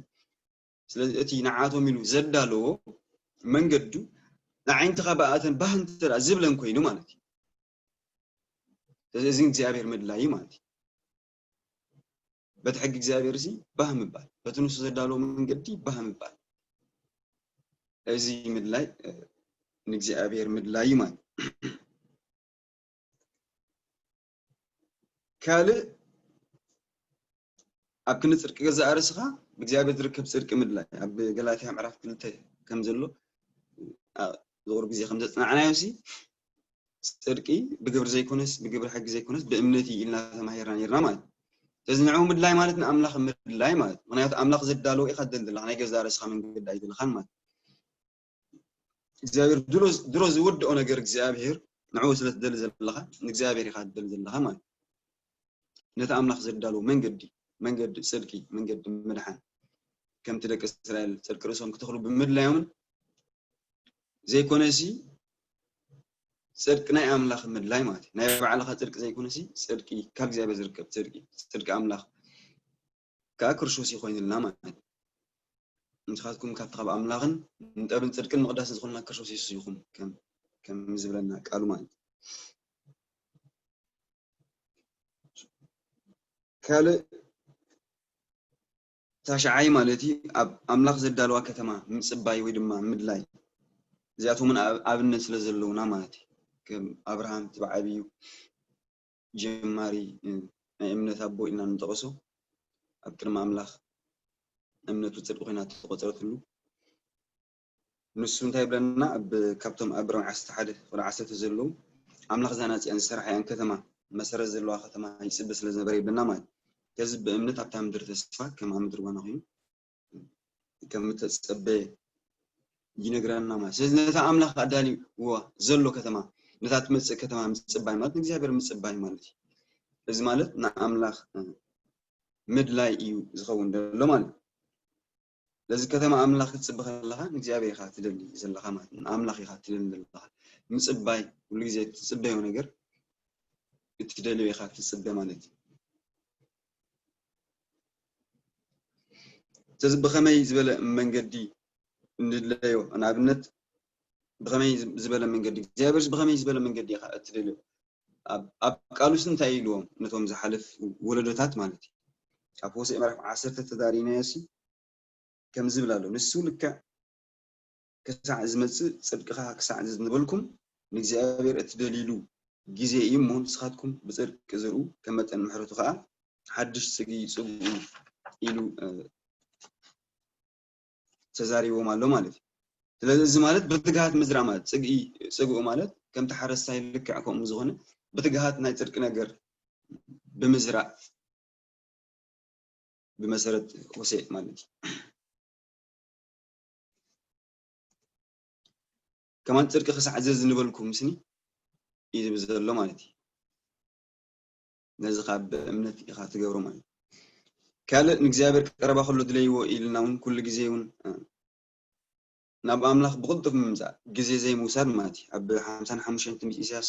ስለዚ እቲ ንዓቶም ኢሉ ዘዳለዎ መንገዱ ንዓይንትኻ ብኣተን ባህ እንተ ደኣ ዝብለን ኮይኑ ማለት እዩ። ስለዚ እዚ እግዚኣብሔር ምድላይ እዩ ማለት እዩ። በቲ ሕጊ እግዚኣብሔር ሲ ባህ ምባል፣ በቲ ንሱ ዘዳለዎ መንገዲ ባህ ምባል። እዚ ምድላይ ንእግዚኣብሔር ምድላይ እዩ ማለት። ካልእ ኣብ ክንዲ ጽድቂ ገዛእ ርእስኻ ብእግዚኣብሔር ዝርከብ ጽድቂ ምድላይ፣ ኣብ ገላትያ ምዕራፍ ክልተ ከም ዘሎ ዝቑር ግዜ ከም ዘጽናዕናዮ ሲ ጽድቂ ብግብሪ ዘይኮነስ ብግብሪ ሕጊ ዘይኮነስ ብእምነት እዩ ኢልና ተማሂርና ነርና ማለት። ስለዚ ንዕኡ ምድላይ ማለት ንኣምላኽ ምድላይ ማለት፣ ምክንያቱ ኣምላኽ ዘዳለዎ ኢኻ ትደሊ ዘለኻ፣ ናይ ገዛእ ርእስኻ መንገዲ ኣይደለኻን ማለት። እግዚኣብሔር ድሮ ዝወድኦ ነገር እግዚኣብሔር ንዕኡ ስለ ትደሊ ዘለኻ ንእግዚኣብሔር ኢኻ ትደሊ ዘለኻ ማለት። ነቲ ኣምላኽ ዘዳለዎ መንገዲ፣ መንገዲ ጽድቂ፣ መንገዲ ምድሓን፣ ከምቲ ደቂ እስራኤል ጽድቂ ርእሶም ክተኽሉ ብምድላዮምን ዘይኮነሲ ጽድቂ ናይ ኣምላኽ ምድላይ ማለት እዩ። ናይ ባዕልኻ ጽድቂ ዘይኮነሲ ጽድቂ ካብ እግዚኣብሔር ዝርከብ ጽድቂ፣ ጽድቂ ኣምላኽ ከኣ ክርስቶስ ይኾይንልና ማለት እዩ። ንስኻትኩም ካብቲ ካብ ኣምላኽን ንጠብን ጽድቅን መቕዳስን ዝኾንና ክርስቶስ የሱስ ኢኹም ከም ከም ዝብለና ቃሉ ማለት እዩ። ካልእ ታሽዓይ ማለት እዩ ኣብ ኣምላኽ ዘዳለዋ ከተማ ምጽባይ ወይ ድማ ምድላይ፣ እዚኣቶምን ኣብነት ስለ ዘለውና ማለት እዩ። ከም ኣብርሃም እቲ ብዓብዩ ጀማሪ ናይ እምነት ኣቦ ኢልና ንጠቐሶ፣ ኣብ ቅድሚ ኣምላኽ እምነቱ ጽድቂ ኮይና ተቆጸረትሉ። ንሱ እንታይ ይብለና? ኣብ ካብቶም ኣብ ሮሜ ዓሰርተ ሓደ ቁጥሪ ዓሰርተ ዘለዉ፣ ኣምላኽ ዛናጺኣን ዝሰርሓያን ከተማ፣ መሰረት ዘለዋ ከተማ ይጽበ ስለ ዝነበረ ይብለና ማለት እዩ። ከዚ ብእምነት ኣብታ ምድሪ ተስፋ ከም ኣብ ምድሪ ዋና ኮይኑ ከም እተጸበየ ይነግረና ማለት። ስለዚ ነታ ኣምላኽ ኣዳልይዋ ዘሎ ከተማ፣ ነታ ትመጽእ ከተማ ምጽባይ ማለት ንእግዚኣብሔር ምጽባይ ማለት እዩ። እዚ ማለት ንኣምላኽ ምድላይ እዩ ዝኸውን ዘሎ ማለት እዩ። ስለዚ ከተማ ኣምላኽ ክትጽበ ከለኻ ንእግዚኣብሔር ኢኻ ትደሊ ዘለኻ ማለት እዩ። ንኣምላኽ ኢኻ ትደሊ ዘለኻ። ምጽባይ ኩሉ ግዜ እትጽበዮ ነገር እትደልዮ ኢኻ ትጽበ ማለት እዩ። ስለዚ ብኸመይ ዝበለ መንገዲ እንድለዮ፣ ንኣብነት ብኸመይ ዝበለ መንገዲ እግዚኣብሔርስ ብኸመይ ዝበለ መንገዲ ኢኻ እትደልዮ? ኣብ ኣብ ቃሉስ እንታይ ኢልዎም ነቶም ዝሓለፍ ወለዶታት ማለት እዩ። ኣብ ሆሴዕ ምዕራፍ ዓሰርተ ተዳሪናዮ ሲ ከምዚ ይብል ኣሎ፣ ንሱ ልክዕ ክሳዕ ዝመጽእ ጽድቅኻ ክሳዕ ዝዝንበልኩም ንእግዚኣብሔር እትደልይሉ ግዜ እዩ እሞ ንስኻትኩም ብጽድቂ ዝርኡ ከም መጠን ምሕረቱ ከኣ ሓድሽ ጽግኢ ጽግኡ ኢሉ ተዛሪቦም ኣሎ ማለት እዩ። ስለዚ እዚ ማለት ብትግሃት ምዝራእ ማለት ጽግኢ ጽግኡ ማለት ከምቲ ሓረስታይ ልክዕ ከምኡ ዝኾነ ብትግሃት ናይ ጽድቂ ነገር ብምዝራእ ብመሰረት ሆሴዕ ማለት እዩ። ከማን ጽድቂ ክሳዕ ዘዝንበልኩም ስኒ እዩ ዝብል ዘሎ ማለት እዩ። ነዚ ካብ ብእምነት ኢኻ ትገብሮ ማለት እዩ። ካልእ ንእግዚኣብሔር ቀረባ ከሎ ድለይዎ ኢልና እውን ኩሉ ግዜ እውን ናብ ኣምላኽ ብቕልጡፍ ምምጻእ ግዜ ዘይምውሳድ ማለት እዩ። ኣብ ሓምሳን ሓሙሽተን ትንቢት ኢሳያስ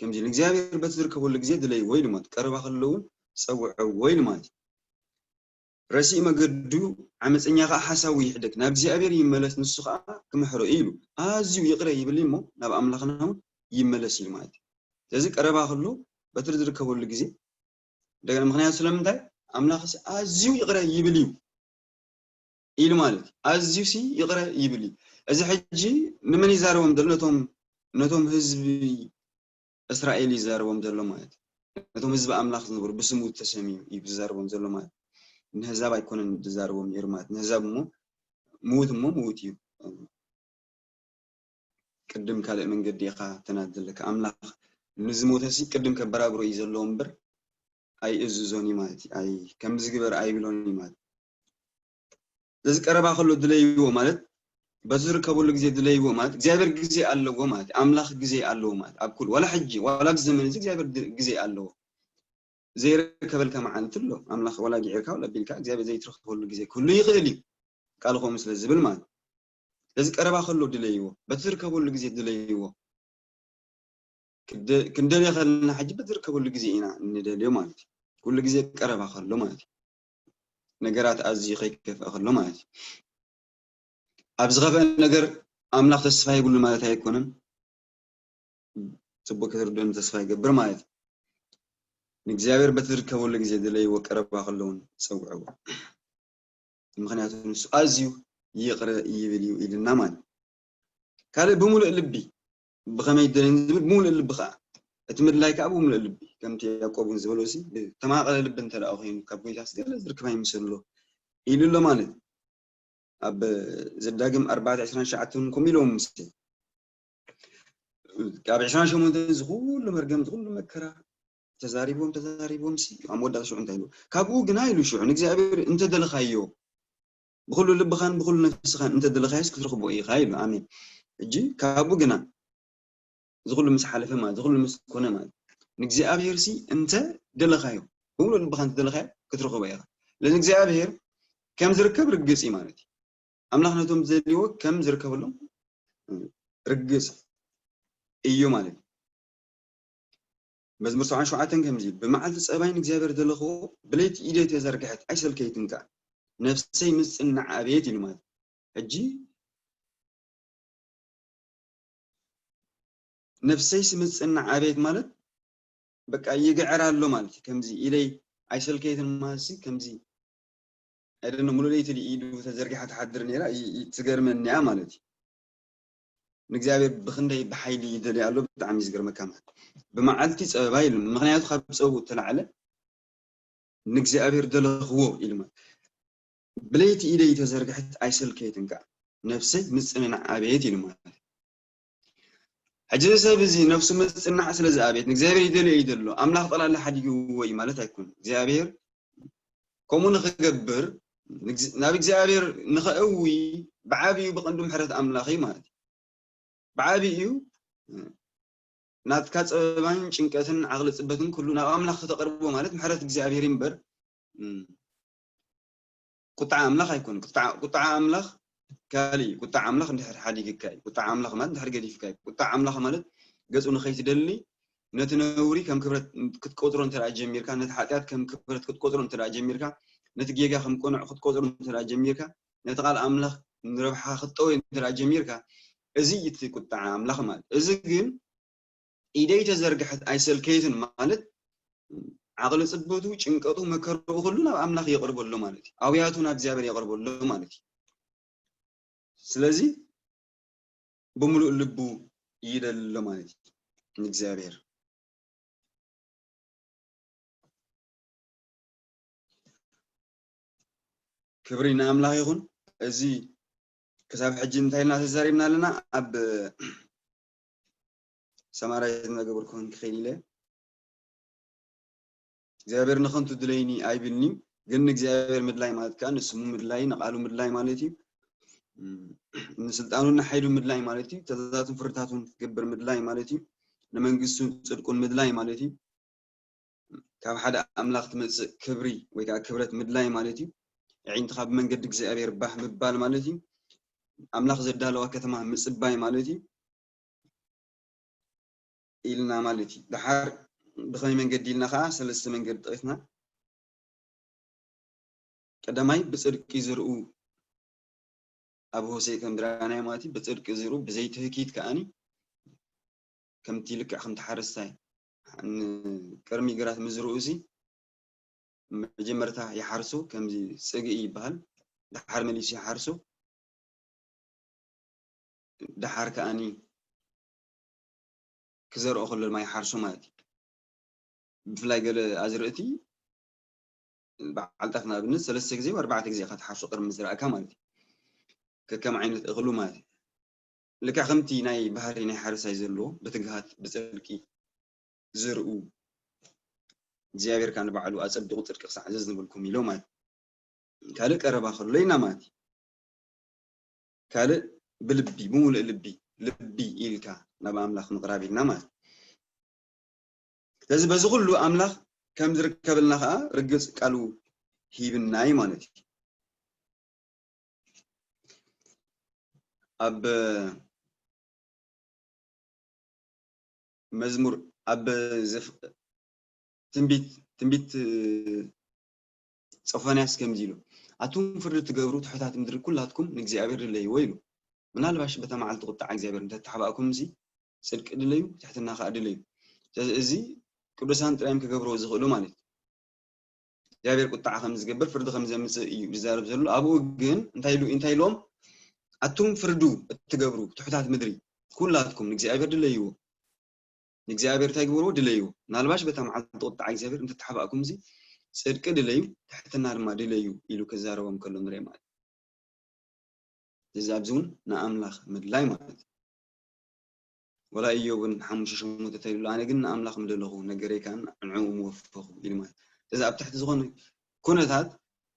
ከምዚ ኢሉ እግዚኣብሔር በቲ ዝርከበሉ ግዜ ድለይዎ ኢሉ ማለት ቀረባ ከሎ እውን ጸውዕዎ ኢሉ ማለት እዩ። ረሲእ መገዱ ዓመፀኛ ከዓ ሓሳቡ ይሕደግ ናብ እግዚኣብሔር ይመለስ ንሱ ከዓ ክምሕሮ እዩ ኢሉ ኣዝዩ ይቕረ ይብል እሞ ናብ ኣምላኽና እውን ይመለስ ኢሉ ማለት እዩ። ስለዚ ቀረባ ከሎ በቲ ዝርከበሉ ግዜ እንደገና ምክንያቱ ስለምንታይ ኣምላኽ ኣዝዩ ይቕረ ይብል እዩ ኢሉ ማለት እዩ። ኣዝዩ ሲ ይቕረ ይብል እዩ። እዚ ሕጂ ንመን ይዛረቦም ዘሎ? ነቶም ነቶም ህዝቢ እስራኤል ይዛረቦም ዘሎ ማለት እዩ። ነቶም ህዝቢ ኣምላኽ ዝነበሩ ብስሙ ተሰሚዩ እዩ ዝዛረቦም ዘሎ ማለት እዩ። ንህዛብ ኣይኮነን ዝዛረቦም ነይሩ ማለት ንህዛብ እሞ ምውት እሞ ምውት እዩ። ቅድም ካልእ መንገዲ ኢኻ ተናድ ዘለካ ኣምላኽ ንዝሞተ ሲ ቅድም ከበራብሮ እዩ ዘለዎ እምበር ኣይእዝዞን እዩ ማለት እዩ። ኣይ ከምዚ ግበር ኣይብሎን እዩ ማለት እዩ። እዚ ቀረባ ከሎ ድለይዎ ማለት በዚ ዝርከበሉ ግዜ ድለይዎ ማለት እግዚኣብሔር ግዜ ኣለዎ ማለት ኣምላኽ ግዜ ኣለዎ ማለት ኣብ ኩሉ ዋላ ሕጂ ዋላ ኣብዚ ዘመን እዚ እግዚኣብሔር ግዜ ኣለዎ። ዘይረከበልካ መዓልቲ ኣሎ ኣምላኽ ዋላ ጊዕርካ ዋላ ቢልካ እግዚኣብሔር ዘይትረክበሉ ግዜ ክህሉ ይኽእል እዩ። ቃል ከምኡ ስለ ዝብል ማለት ስለዚ ቀረባ ከሎ ድለይዎ በቲ ዝርከበሉ ግዜ ድለይዎ። ክንደልዮ ከለና ሕጂ በቲ ዝርከበሉ ግዜ ኢና እንደልዮ ማለት እዩ። ኩሉ ግዜ ቀረባ ከሎ ማለት እዩ። ነገራት ኣዝዩ ከይከፍአ ከሎ ማለት እዩ። ኣብ ዝኸፍአ ነገር ኣምላኽ ተስፋ ይብሉ ማለት ኣይኮነን። ጽቡቅ ክትርድኡን ተስፋ ይገብር ማለት እዩ። ንእግዚኣብሔር በቲ ዝርከበሉ ግዜ ድለይዎ፣ ቀረባ ከለውን ጸውዕዎ፣ ምኽንያቱ ንሱ ኣዝዩ ይቕረ ይብል እዩ ኢልና ማለት። ካልእ ብምሉእ ልቢ፣ ብኸመይ ደልን ዝብል ብምሉእ ልቢ ከዓ፣ እቲ ምድላይ ከዓ ብምሉእ ልቢ፣ ከምቲ ያዕቆብ እውን ዝበሎ ሲ፣ ብተማቐለ ልቢ እንተ ደኣ ኮይኑ ካብ ጎይታስ ገለ ዝርክብ ኣይምሰሎ ኢሉ ኣሎ ማለት። ኣብ ዘዳግም ኣርባዕተ ዕስራን ትሽዓተን ከምኡ ኢሎም ምስ ኣብ ዕስራን ሸሞንተን ዝኹሉ መርገም ዝኹሉ መከራ ተዛሪቦም ተዛሪቦም ሲ ኣብ መወዳእታ ሽዑ እንታይ ኢሉ? ካብኡ ግና ኢሉ ሽዑ ንእግዚኣብሔር እንተደለኻዮ ብኩሉ ልብኻን ብኩሉ ነፍስኻን እንተደለኻዮስ ክትረኽቦ ኢኻ ኢሉ። ኣሜን። እጂ ካብኡ ግና ዝኹሉ ምስ ሓለፈ ማለት ዝኹሉ ምስ ኮነ ማለት ንእግዚኣብሔር ሲ እንተ ደለኻዮ ብሙሉእ ልብኻ እንተ ደለኻዮ ክትረኽቦ ኢኻ። ስለዚ እግዚኣብሔር ከም ዝርከብ ርግጽ እዩ ማለት እዩ። ኣምላኽ ነቶም ዝደልይዎ ከም ዝርከበሎም ርግጽ እዩ ማለት እዩ። መዝሙር ሰብዓን ሸውዓተን ከምዚ ኢሉ፣ "ብመዓልቲ ጸባይ ንእግዚኣብሔር ደለኽዎ፣ ብለይቲ ኢደይ ተዘርግሐት ኣይሰልከይትን ከኣ፣ ነፍሰይ ምጽናዕ ኣቤት" ኢሉ ማለት እዩ። ሕጂ ነፍሰይስ ምጽናዕ ኣቤት ማለት በቃ ይግዕር ኣሎ ማለት እዩ። ከምዚ ኢለይ ኣይሰልከይትን ማለት ሲ ከምዚ ኣይደነ ሙሉ ለይቲ ኢዱ ተዘርጊሓ ትሓድር ነይራ ይ- ይ- ትገርመኒ እያ ማለት እዩ። ንእግዚኣብሔር ብክንደይ ብሓይሊ ይደልይ ኣሎ ብጣዕሚ እዩ ዝገርመካ ማለት እዩ። ብመዓልቲ ጸበባ ኢሉ ምክንያቱ ካብ ጸቡ እተላዕለ ንእግዚኣብሔር ደለኽዎ ኢሉ ማለት ብለይቲ ኢደይ ተዘርግሐት ኣይሰልከይትን ከኣ ነፍሰይ ምጽንናዕ ኣበየት ኢሉ ማለት ሕጂ እዚ ሰብ እዚ ነፍሱ ምጽናዕ ስለ ዝኣበየት ንእግዚኣብሔር ይደልዮ እዩ ዘሎ ኣምላኽ ጠላሊ ሓዲግዎ እዩ ማለት ኣይኮን እግዚኣብሔር ከምኡ ንክገብር ናብ እግዚኣብሔር ንኸእዊ ብዓብዩ ብቐንዱ ምሕረት ኣምላኽ እዩ ማለት እዩ ብዓብዩ ናትካ ጸበባን ጭንቀትን ዓቕሊ ጽበትን ኩሉ ናብ ኣምላኽ ከተቕርቦ ማለት ምሕረት እግዚኣብሔር እምበር ቁጣዓ ኣምላኽ ኣይኮን ቁጣዓ ኣምላኽ ካልእ እዩ ቁጣዓ ኣምላኽ እንድሕር ሓዲግካ እዩ ቁጣዓ ኣምላኽ ማለት እንድሕር ገዲፍካ እዩ ቁጣዓ ኣምላኽ ማለት ገጹ ንኸይትደሊ ነቲ ነውሪ ከም ክብረት ክትቆጽሮ እንተ ጀሚርካ ነቲ ሓጢኣት ከም ክብረት ክትቆጽሮ እንተ ጀሚርካ ነቲ ጌጋ ከም ቅኑዕ ክትቆጽሮ እንተ ጀሚርካ ነቲ ቃል ኣምላኽ ንረብሓ ክትጠወይ እንተ ጀሚርካ እዚ እቲ ቁጣዓ ኣምላኽ ማለት እዚ ግን ኢደይ ተዘርግሐት ኣይሰልከይትን ማለት ዓቕሊ ጽበቱ ጭንቀቱ መከርኡ ኩሉ ናብ ኣምላኽ የቕርበሎ ማለት እዩ ኣውያቱ ናብ እግዚኣብሔር የቕርበሎ ማለት እዩ ስለዚ ብምሉእ ልቡ ይደሎ ማለት እዩ ንእግዚኣብሔር ክብሪ ንኣምላኽ ይኹን እዚ ክሳብ ሕጂ እንታይ ኢልና ተዛሪብና ኣለና ኣብ ሰማራይ ዝነገበርኩን ክኽእል ኢለ እግዚኣብሔር ንኸንቱ ድለይኒ ኣይብልኒ ግን ንእግዚኣብሔር ምድላይ ማለት ከዓ ንስሙ ምድላይ ንቃሉ ምድላይ ማለት እዩ ንስልጣኑን ንሓይሉ ምድላይ ማለት እዩ ተዛቱን ፍርታቱን ክትገብር ምድላይ ማለት እዩ ንመንግስቱን ፅድቁን ምድላይ ማለት እዩ ካብ ሓደ ኣምላኽ ትመፅእ ክብሪ ወይ ከዓ ክብረት ምድላይ ማለት እዩ ኣዒንትኻ ብመንገዲ እግዚኣብሔር ባህ ምባል ማለት እዩ ኣምላኽ ዘዳለዋ ከተማ ምፅባይ ማለት እዩ ኢልና ማለት እዩ ደሓር ብኸመይ መንገዲ ኢልና ከዓ ሰለስተ መንገዲ ጠቂስና ቀዳማይ ብፅድቂ ዝርኡ ኣብ ሆሴ ከም ድራናይ ማለት እዩ ብፅድቂ ዝርኡ ብዘይትህኪት ከዓኒ ከምቲ ልክዕ ከምቲ ሓረስታይ ቅርሚ ግራት ምዝርኡ እዚ መጀመርታ ይሓርሶ ከምዚ ፅግኢ ይበሃል ደሓር መሊሱ ይሓርሶ ደሓር ከዓኒ ክዘርኦ ከሎ ድማ ይሓርሶ ማለት እዩ ብፍላይ ገለ ኣዝርእቲ በዓልጣፍ ንኣብነት ሰለስተ ግዜ ኣርባዕተ ግዜ ኢኻ ትሓርሶ ቅድሚ ዝረኣካ ማለት እዩ ከከም ዓይነት እኽሉ ማለት እዩ ልክዕ ከምቲ ናይ ባህሪ ናይ ሓረሳይ ዘለዎ ብትግሃት ብፅድቂ ዝርኡ እግዚኣብሔር ከዓ ንባዕሉ ኣፀቢቑ ፅድቂ ክሳዕ ዘዝንበልኩም ኢሎ ማለት ካልእ ቀረባ ከሎ ኢና ማለት እዩ ካልእ ብልቢ ብምሉእ ልቢ ልቢ ኢልካ ናብ ኣምላኽ ምቕራብ ኢልና ማለት ስለዚ በዚ ኩሉ ኣምላኽ ከም ዝርከበልና ከዓ ርግፅ ቃሉ ሂብና እዩ ማለት እዩ ኣብ መዝሙር ኣብ ትንቢት ትንቢት ጾፎንያስ ከምዚ ኢሉ ኣቱም ፍርዲ ትገብሩ ትሑታት ምድሪ ኩላትኩም ንእግዚኣብሔር ድለይዎ ኢሉ ምናልባሽ በታ መዓልቲ ቁጣዓ እግዚኣብሔር እንተተሓባእኩም ሲ ጽድቂ ድለዩ ትሕትና ከዓ ድለዩ እዚ ቅዱሳን ጥራዮም ክገብርዎ ዝኽእሉ ማለት እዩ። እግዚኣብሔር ቁጣዓ ከም ዝገብር፣ ፍርዲ ከም ዘምፅእ እዩ ዝዛረብ ዘሎ። ኣብኡ ግን እንታይ ኢሉ፣ እንታይ ኢሎም? ኣቱም ፍርዱ እትገብሩ ትሑታት ምድሪ፣ ኩላትኩም ንእግዚኣብሔር ድለይዎ። ንእግዚኣብሔር እንታይ ግበርዎ? ድለይዎ። ምናልባሽ በታ መዓልቲ ቁጣዓ እግዚኣብሔር እንተተሓባእኩም እዚ ጽድቂ ድለዩ፣ ትሕትና ድማ ድለዩ ኢሉ ክዛረቦም ከሎ ንርኢ ማለት እዩ። እዚ ኣብዚ እውን ንኣምላኽ ምድላይ ማለት እዩ። ወላ ኢዮብ እውን ሓሙሽተ ሸሞንተ እንታይ ኢሉ? ኣነ ግን ንኣምላኽ ምደለኹ፣ ነገረይ ከኣ ንዕኡ ምወፈኹ ኢሉ ማለት እዩ። ስለዚ ኣብ ትሕቲ ዝኾነ ኩነታት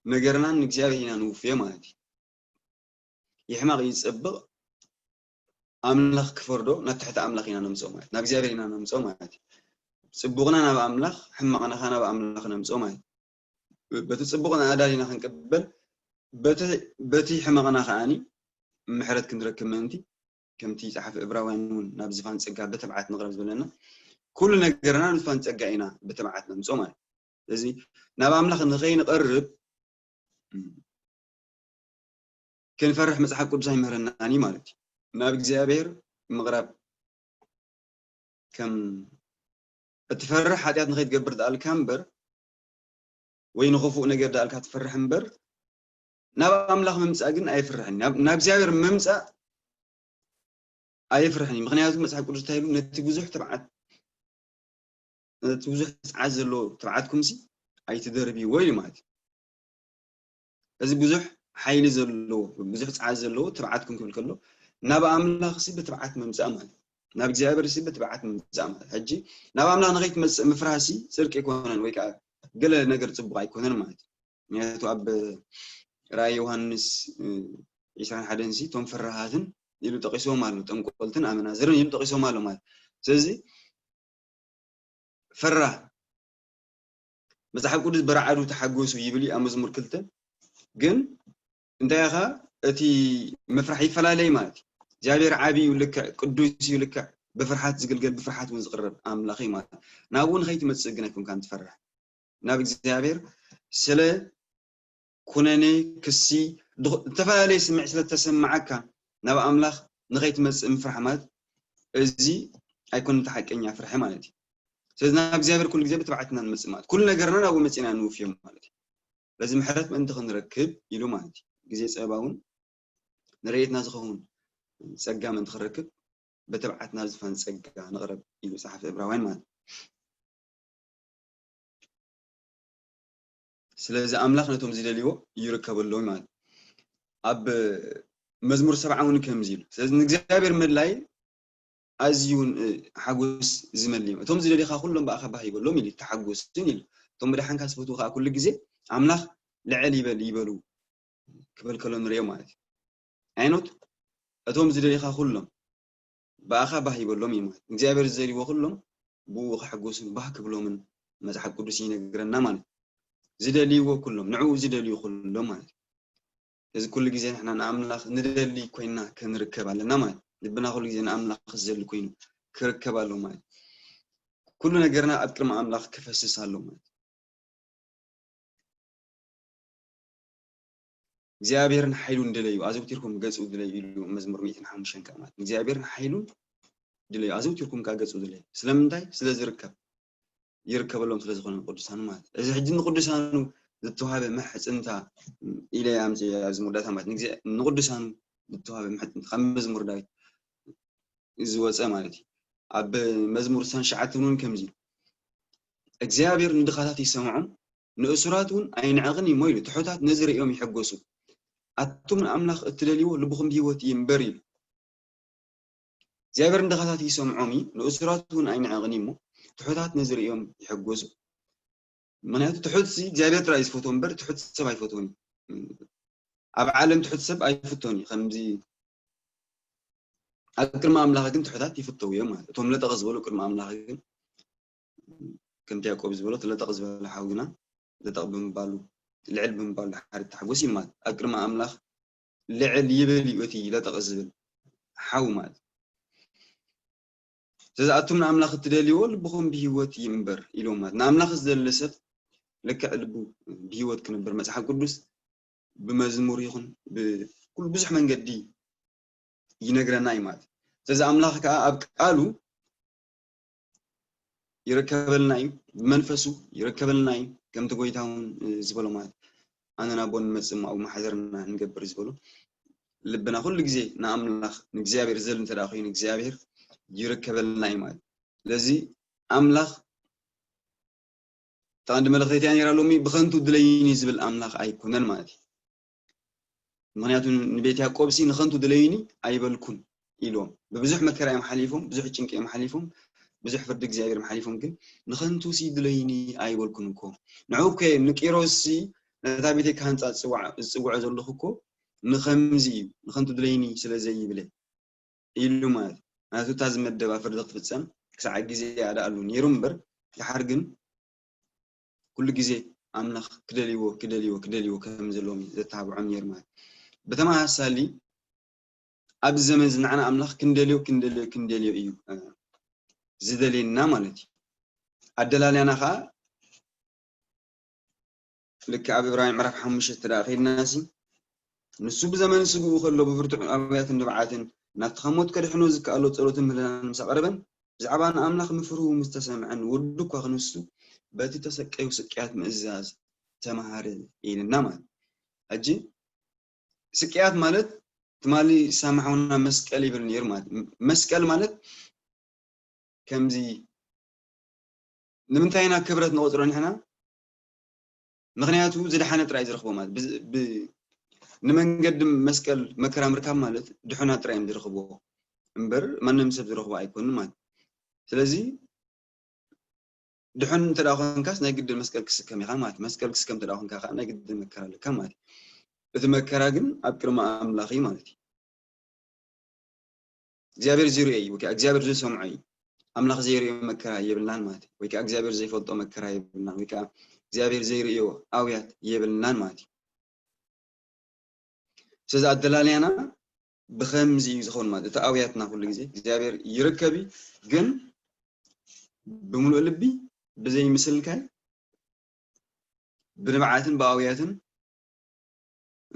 ነገርና ንእግዚኣብሔር ኢና ንውፍዮ ማለት እዩ። ይሕመቕ ይጸብቕ፣ ኣምላኽ ክፈርዶ ናብ ትሕቲ ኣምላኽ ኢና ነምጽኦ ማለት፣ ናብ እግዚኣብሔር ኢና ነምጽኦ ማለት እዩ። ጽቡቕና ናብ ኣምላኽ፣ ሕማቕና ኸኣ ናብ ኣምላኽ ነምጽኦ ማለት እዩ። በቲ ጽቡቕና ኣዳሊና ክንቅበል፣ በቲ፣ በቲ ሕማቕና ኸኣኒ ምሕረት ክንረክብ ምእንቲ፣ ከምቲ ጸሓፊ ዕብራውያን እውን ናብ ዝፋን ጸጋ ብትብዓት ንቕረብ ዝበለና፣ ኩሉ ነገርና ንፋን ጸጋ ኢና ብትብዓት ነምጽኦ ማለት እዩ። ስለዚ ናብ ኣምላኽ ንኸይንቐርብ፣ ክንፈርሕ መጽሓፍ ቅዱስ ኣይምህረናን እዩ ማለት እዩ። ናብ እግዚኣብሔር ምቕራብ ከም እትፈርሕ ሓጢኣት ንኸይትገብር ደኣልካ እምበር፣ ወይ ንኽፉእ ነገር ደኣልካ ትፈርሕ እምበር፣ ናብ ኣምላኽ ምምጻእ ግን ኣይፍርሕን። ናብ፣ ናብ እግዚኣብሔር ምምጻእ ኣይፍርሕን እዩ። ምኽንያቱ መጽሓፍ ቅዱስ እንታይ ኢሉ? ነቲ ብዙሕ ትብዓት፣ ነቲ ብዙሕ ጽዓት ዘለዎ ትብዓትኩምሲ ኣይትደርብይዎ ኢሉ ማለት እዩ። እዚ ብዙሕ ሓይሊ ዘለዎ፣ ብዙሕ ጽዓት ዘለዎ ትብዓትኩም ክብል ከሎ፣ ናብ ኣምላኽሲ ብትብዓት ምምጻእ ማለት እዩ። ናብ እግዚኣብሔርሲ ብትብዓት ምምጻእ ማለት። ሕጂ ናብ ኣምላኽ ንኸይትመጽእ ምፍራህሲ ጽድቂ ኣይኮነን፣ ወይ ከኣ ገለ ነገር ጽቡቕ ኣይኮነን ማለት እዩ። ምክንያቱ ኣብ ራእይ ዮሃንስ፣ እ፣ ዒስራን ሓደን ሲ፣ እቶም ፈራሃትን ኢሉ ጠቂስዎም ኣሎ፣ ጠንቆልትን ኣመናዝርን ኢሉ ጠቂስዎም ኣሎ ማለት። ስለዚ ፈራህ፣ መጽሓፍ ቅዱስ በረዓዱ ተሓጎሱ ይብል እዩ ኣብ መዝሙር ክልተ። ግን እንታይ ኢኻ እቲ ምፍራሕ ይፈላለይ ማለት እዩ። እግዚኣብሔር ዓቢ እዩ ልክዕ፣ ቅዱስ እዩ ልክዕ፣ ብፍርሓት ዝግልገል፣ ብፍርሓት እውን ዝቕረብ ኣምላኽ እዩ ማለት እዩ። ናብኡ ንኸይትመጽእ ግን ኣይኮንካን ትፈርሕ። ናብ እግዚኣብሔር ስለ ኩነኔ፣ ክሲ፣ ድኹ-፣ ዝተፈላለየ ስምዒት ስለ እተሰምዓካ ናብ ኣምላኽ ንኸይትመጽእ ምፍራሕ ማለት እዚ ኣይኮነን እቲ ሓቀኛ ፍርሒ ማለት እዩ። ስለዚ ናብ እግዚኣብሔር ኩሉ ግዜ ብትብዓት ኢና ንመጽእ ማለት ኩሉ ነገርና ናብኡ መጺእና ንውፍዮ ማለት እዩ። ስለዚ ምሕረት ምእንቲ ክንረክብ ኢሉ ማለት እዩ። ግዜ ጸባ እውን ንረድኤትና ዝኸውን ጸጋ ምእንቲ ክንረክብ ብትብዓት ናብ ዝፋን ጸጋ ንቕረብ ኢሉ ጸሓፊ ዕብራውያን ማለት እዩ። ስለዚ ኣምላኽ ነቶም ዝደልይዎ ይርከበሎም ማለት እዩ። ኣብ መዝሙር ሰብዓ እውን ከምዚ ኢሉ። ስለዚ ንእግዚኣብሔር ምድላይ ኣዝዩ ን-፣ ሓጎስ ዝመልእ እዩ። እቶም ዝደልዩኻ ኩሎም ብኣኻ ባህ ይበሎም ኢሉ፣ ተሓጎስን ኢሉ። እቶም ብደሓንካ ዝፈትዉኻ ኩሉ ግዜ ኣምላኽ ልዕል ይበል፣ ይበሉ ክብል ከሎ ንሪኦ ማለት እዩ። ኣይኖት እቶም ዝደልዩኻ ኩሎም ብኣኻ ባህ ይበሎም እዩ ማለት። እግዚኣብሔር ዝደልይዎ ኩሎም ብኡ ክሕጎሱን ባህ ክብሎምን መጽሓፍ ቅዱስ ይነግረና ማለት እዩ። ዝደልይዎ ኩሎም፣ ንዕኡ ዝደልዩ ኩሎም ማለት እዩ። እዚ ኩሉ ግዜ ንሕና ንኣምላኽ ንደሊ ኮይና ክንርከብ ኣለና ማለት እዩ። ልብና ኩሉ ግዜ ንኣምላኽ ዝደሊ ኮይኑ ክርከብ ኣሎ ማለት እዩ። ኩሉ ነገርና ኣብ ቅድሚ ኣምላኽ ክፈስስ ኣሎ ማለት እዩ። እግዚኣብሔርን ሓይሉን ድለዩ፣ ኣዘውቲርኩም ገጹ ድለዩ ኢሉ መዝሙር ሚእትን ሓሙሽተን ከኣ ማለት። እግዚኣብሔርን ሓይሉን ድለዩ፣ ኣዘውቲርኩም ከኣ ገጹ ድለዩ። ስለምንታይ? ስለ ዝርከብ። ይርከበሎም ስለ ዝኾነ ንቅዱሳኑ ማለት። እዚ ሕጂ ንቅዱሳኑ ዝተዋሃበ ምሕጽንታ ኢለ ኣምጽእ ኣብዚ መወዳእታ ማለት። ንግዜ-፣ ንቅዱሳኑ ዝተዋሃበ ምሕጽንታ ካብ መዝሙር ዳዊት ዝወጸ ማለት እዩ። ኣብ መዝሙር ስሳን ትሽዓተን እውን ከምዚ ኢሉ፣ እግዚኣብሔር ንድኻታት ይሰምዖም፣ ንእሱራት እውን ኣይንዕቕን እዩ እሞ ኢሉ፣ ትሑታት ነዚ ርእዮም ይሕጎሱ። ኣቱም ንኣምላኽ እትደልይዎ ልብኹም ብህይወት ይንበር ኢሉ። እግዚኣብሔር ንድኻታት ይሰምዖም እዩ፣ ንእሱራት እውን ኣይንዕቕን እዩ እሞ፣ ትሑታት ነዚ ርእዮም ይሕጎሱ። ምክንያቱ ትሑት ሲ እግዚኣብሔር ጥራይ እዩ ዝፈትዎ እምበር ትሑት ሰብ ኣይፈትዎን እዩ። ኣብ ዓለም ትሑት ሰብ ኣይፍቶን እዩ። ከምዚ ኣብ ቅድሚ ኣምላኽ ግን ትሑታት ይፍተው እዮም ማለት። እቶም ለጠቕ ዝበሉ ቅድሚ ኣምላኽ ግን ከምቲ ያዕቆብ ዝበሎ እቲ ለጠቕ ዝበለ ሓው ግና ለጠቕ ብምባሉ ልዕል ብምባሉ ድሓር ይተሓጎስ እዩ ማለት። ኣብ ቅድሚ ኣምላኽ ልዕል ይብል እዩ እቲ ለጠቕ ዝብል ሓው ማለት። ስለዚ ኣቱም ንኣምላኽ እትደልይዎ ልብኹም ብህይወት ይንበር ኢሎም ማለት። ንኣምላኽ ዝደሊ ሰብ ልክዕ ልቡ ብህይወት ክነብር መጽሓፍ ቅዱስ ብመዝሙር ይኹን ብኩሉ ብዙሕ መንገዲ ይነግረና እዩ ማለት። ስለዚ ኣምላኽ ከኣ ኣብ ቃሉ ይርከበልና እዩ፣ ብመንፈሱ ይርከበልና እዩ። ከምቲ ጎይታ እውን ዝበሎ ማለት ኣነ ናብ ኣቦ ንመጽእ እሞ ኣብኡ መሓደርና ንገብር ዝበሎ ልብና ኩሉ ግዜ ንኣምላኽ ንእግዚኣብሔር ዝደሊ እንተ ደኣ ኮይኑ እግዚኣብሔር ይርከበልና እዩ ማለት እዩ። ስለዚ ኣምላኽ እታ ቀንዲ መልእኽተይ እቲኣ ነይራ ሎሚ ብኸንቱ ድለይኒ ዝብል ኣምላኽ ኣይኮነን ማለት እዩ። ምክንያቱ ንቤት ያዕቆብ ሲ ንኸንቱ ድለይኒ ኣይበልኩን ኢልዎም። ብብዙሕ መከራ እዮም ሓሊፎም፣ ብዙሕ ጭንቂ እዮም ሓሊፎም፣ ብዙሕ ፍርዲ እግዚኣብሔር እዮም ሓሊፎም። ግን ንኸንቱ ሲ ድለይኒ ኣይበልኩን እኮ ንዑ እኮ ንቂሮስ ሲ ነታ ቤተይ ክሃንፃ ዝፅውዖ ዘለኹ እኮ ንኸምዚ እዩ፣ ንኸንቱ ድለይኒ ስለ ዘይብለ ኢሉ ማለት እዩ። ምክንያቱ እታ ዝመደባ ፍርዲ ክትፍፀም ክሳዕ ግዜ ያዳኣሉ ነይሩ እምበር ድሓር ግን ኩሉ ግዜ ኣምላኽ ክደልይዎ ክደልይዎ ክደልይዎ ከም ዘለዎም እዩ ዘተባብዖም ነይሩ ማለት እዩ። ብተመሳሳሊ ኣብዚ ዘመን እዚ ንዓና ኣምላኽ ክንደልዮ ክንደልዮ ክንደልዮ እዩ ዝደልየና ማለት እዩ። ኣደላልያና ከዓ ልክዕ ኣብ ዕብራውያን ምዕራፍ ሓሙሽተ እንተ ደኣ ከይድና ሲ ንሱ ብዘመን ስግኡ ከሎ ብብርቱዕ ኣውያትን ንብዓትን ናብቲ ካብ ሞት ከድሕኖ ዝከኣሎ ጸሎትን ምህለላን ምስ ኣቐረበን ብዛዕባ ንኣምላኽ ምፍርሁ ምስ ተሰምዐን ወዱ እኳ ክንሱ በቲ ተሰቀዩ ስቅያት ምእዛዝ ተማሃረ ኢልና ማለት ሕጂ ስቅያት ማለት ትማሊ ሳማሓውና መስቀል ይብል ነይሩ ማለት መስቀል ማለት ከምዚ ንምንታይ ኢና ክብረት ንቆፅሮ ንሕና ምክንያቱ ዝደሓነ ጥራይ ዝረክቦ ማለት ንመንገዲ መስቀል መከራ ምርካብ ማለት ድሑና ጥራይ እዮም ዝረክብዎ እምበር ማንም ሰብ ዝረክቦ ኣይኮንን ማለት ስለዚ ድሑን እንተ ኮንካስ ናይ ግድን መስቀል ክስከም ኢኻ ማለት መስቀል ክስከም እንተ ኮንካ ከዓ ናይ ግድን መከራ ኣለካ ማለት እቲ መከራ ግን ኣብ ቅድሚ ኣምላኽ እዩ ማለት እዩ እግዚኣብሔር ዝርእዮ እዩ ወይ እግዚኣብሔር ዝሰምዖ እዩ ኣምላኽ ዘይርእዮ መከራ የብልናን ማለት እዩ ወይ ከዓ እግዚኣብሔር ዘይፈልጦ መከራ የብልናን ወይ ከዓ እግዚኣብሔር ዘይርእዮ ኣውያት የብልናን ማለት እዩ ስለዚ ኣደላልያና ብኸምዚ እዩ ዝኸውን ማለት እቲ ኣውያትና ኩሉ ግዜ እግዚኣብሔር ይርከብ እዩ ግን ብምሉእ ልቢ ብዘይ ምስልካይ ብንብዓትን ብኣውያትን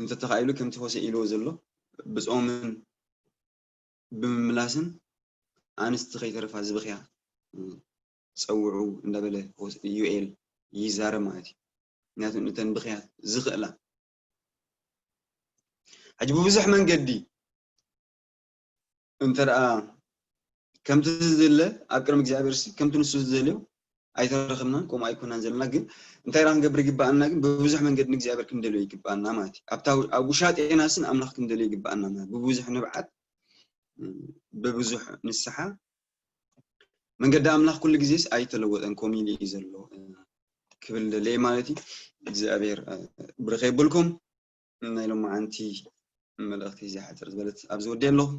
እንተተኻኢሉ ከምቲ ሆሴ ኢልዎ ዘሎ ብፆምን ብምምላስን ኣንስቲ ከይተረፋ ዝብኽያ ፀውዑ እንዳበለ ዩኤል ይዛረብ ማለት እዩ ምክንያቱ እተን ብኽያት ዝኽእላ ሕጂ ብብዙሕ መንገዲ እንተ ከምቲ ዝድለ ኣብ ቅድሚ እግዚኣብሔር ከምቲ ንሱ ዝደልዮ ኣይተረኽብናን ከምኡ ኣይኮናን ዘለና ግን እንታይ ራ ክንገብር ይግባኣና ግን ብብዙሕ መንገዲ ንእግዚኣብሔር ክንደልዮ ይግባኣና ማለት እዩ ኣብታ ኣብ ውሻጤና ስን ኣምላኽ ክንደልዮ ይግባኣና ማለት ብብዙሕ ንብዓት ብብዙሕ ንስሓ መንገዲ ኣምላኽ ኩሉ ግዜስ ኣይተለወጠን ከምኡ ኢሉ እዩ ዘሎ ክብል ደለየ ማለት እዩ እግዚኣብሔር ብርኸ ይብልኩም ናይ ሎማዓንቲ መልእኽቲ እዚኣ ሓፅር ዝበለት ኣብዚ ወዲአ ኣለኹ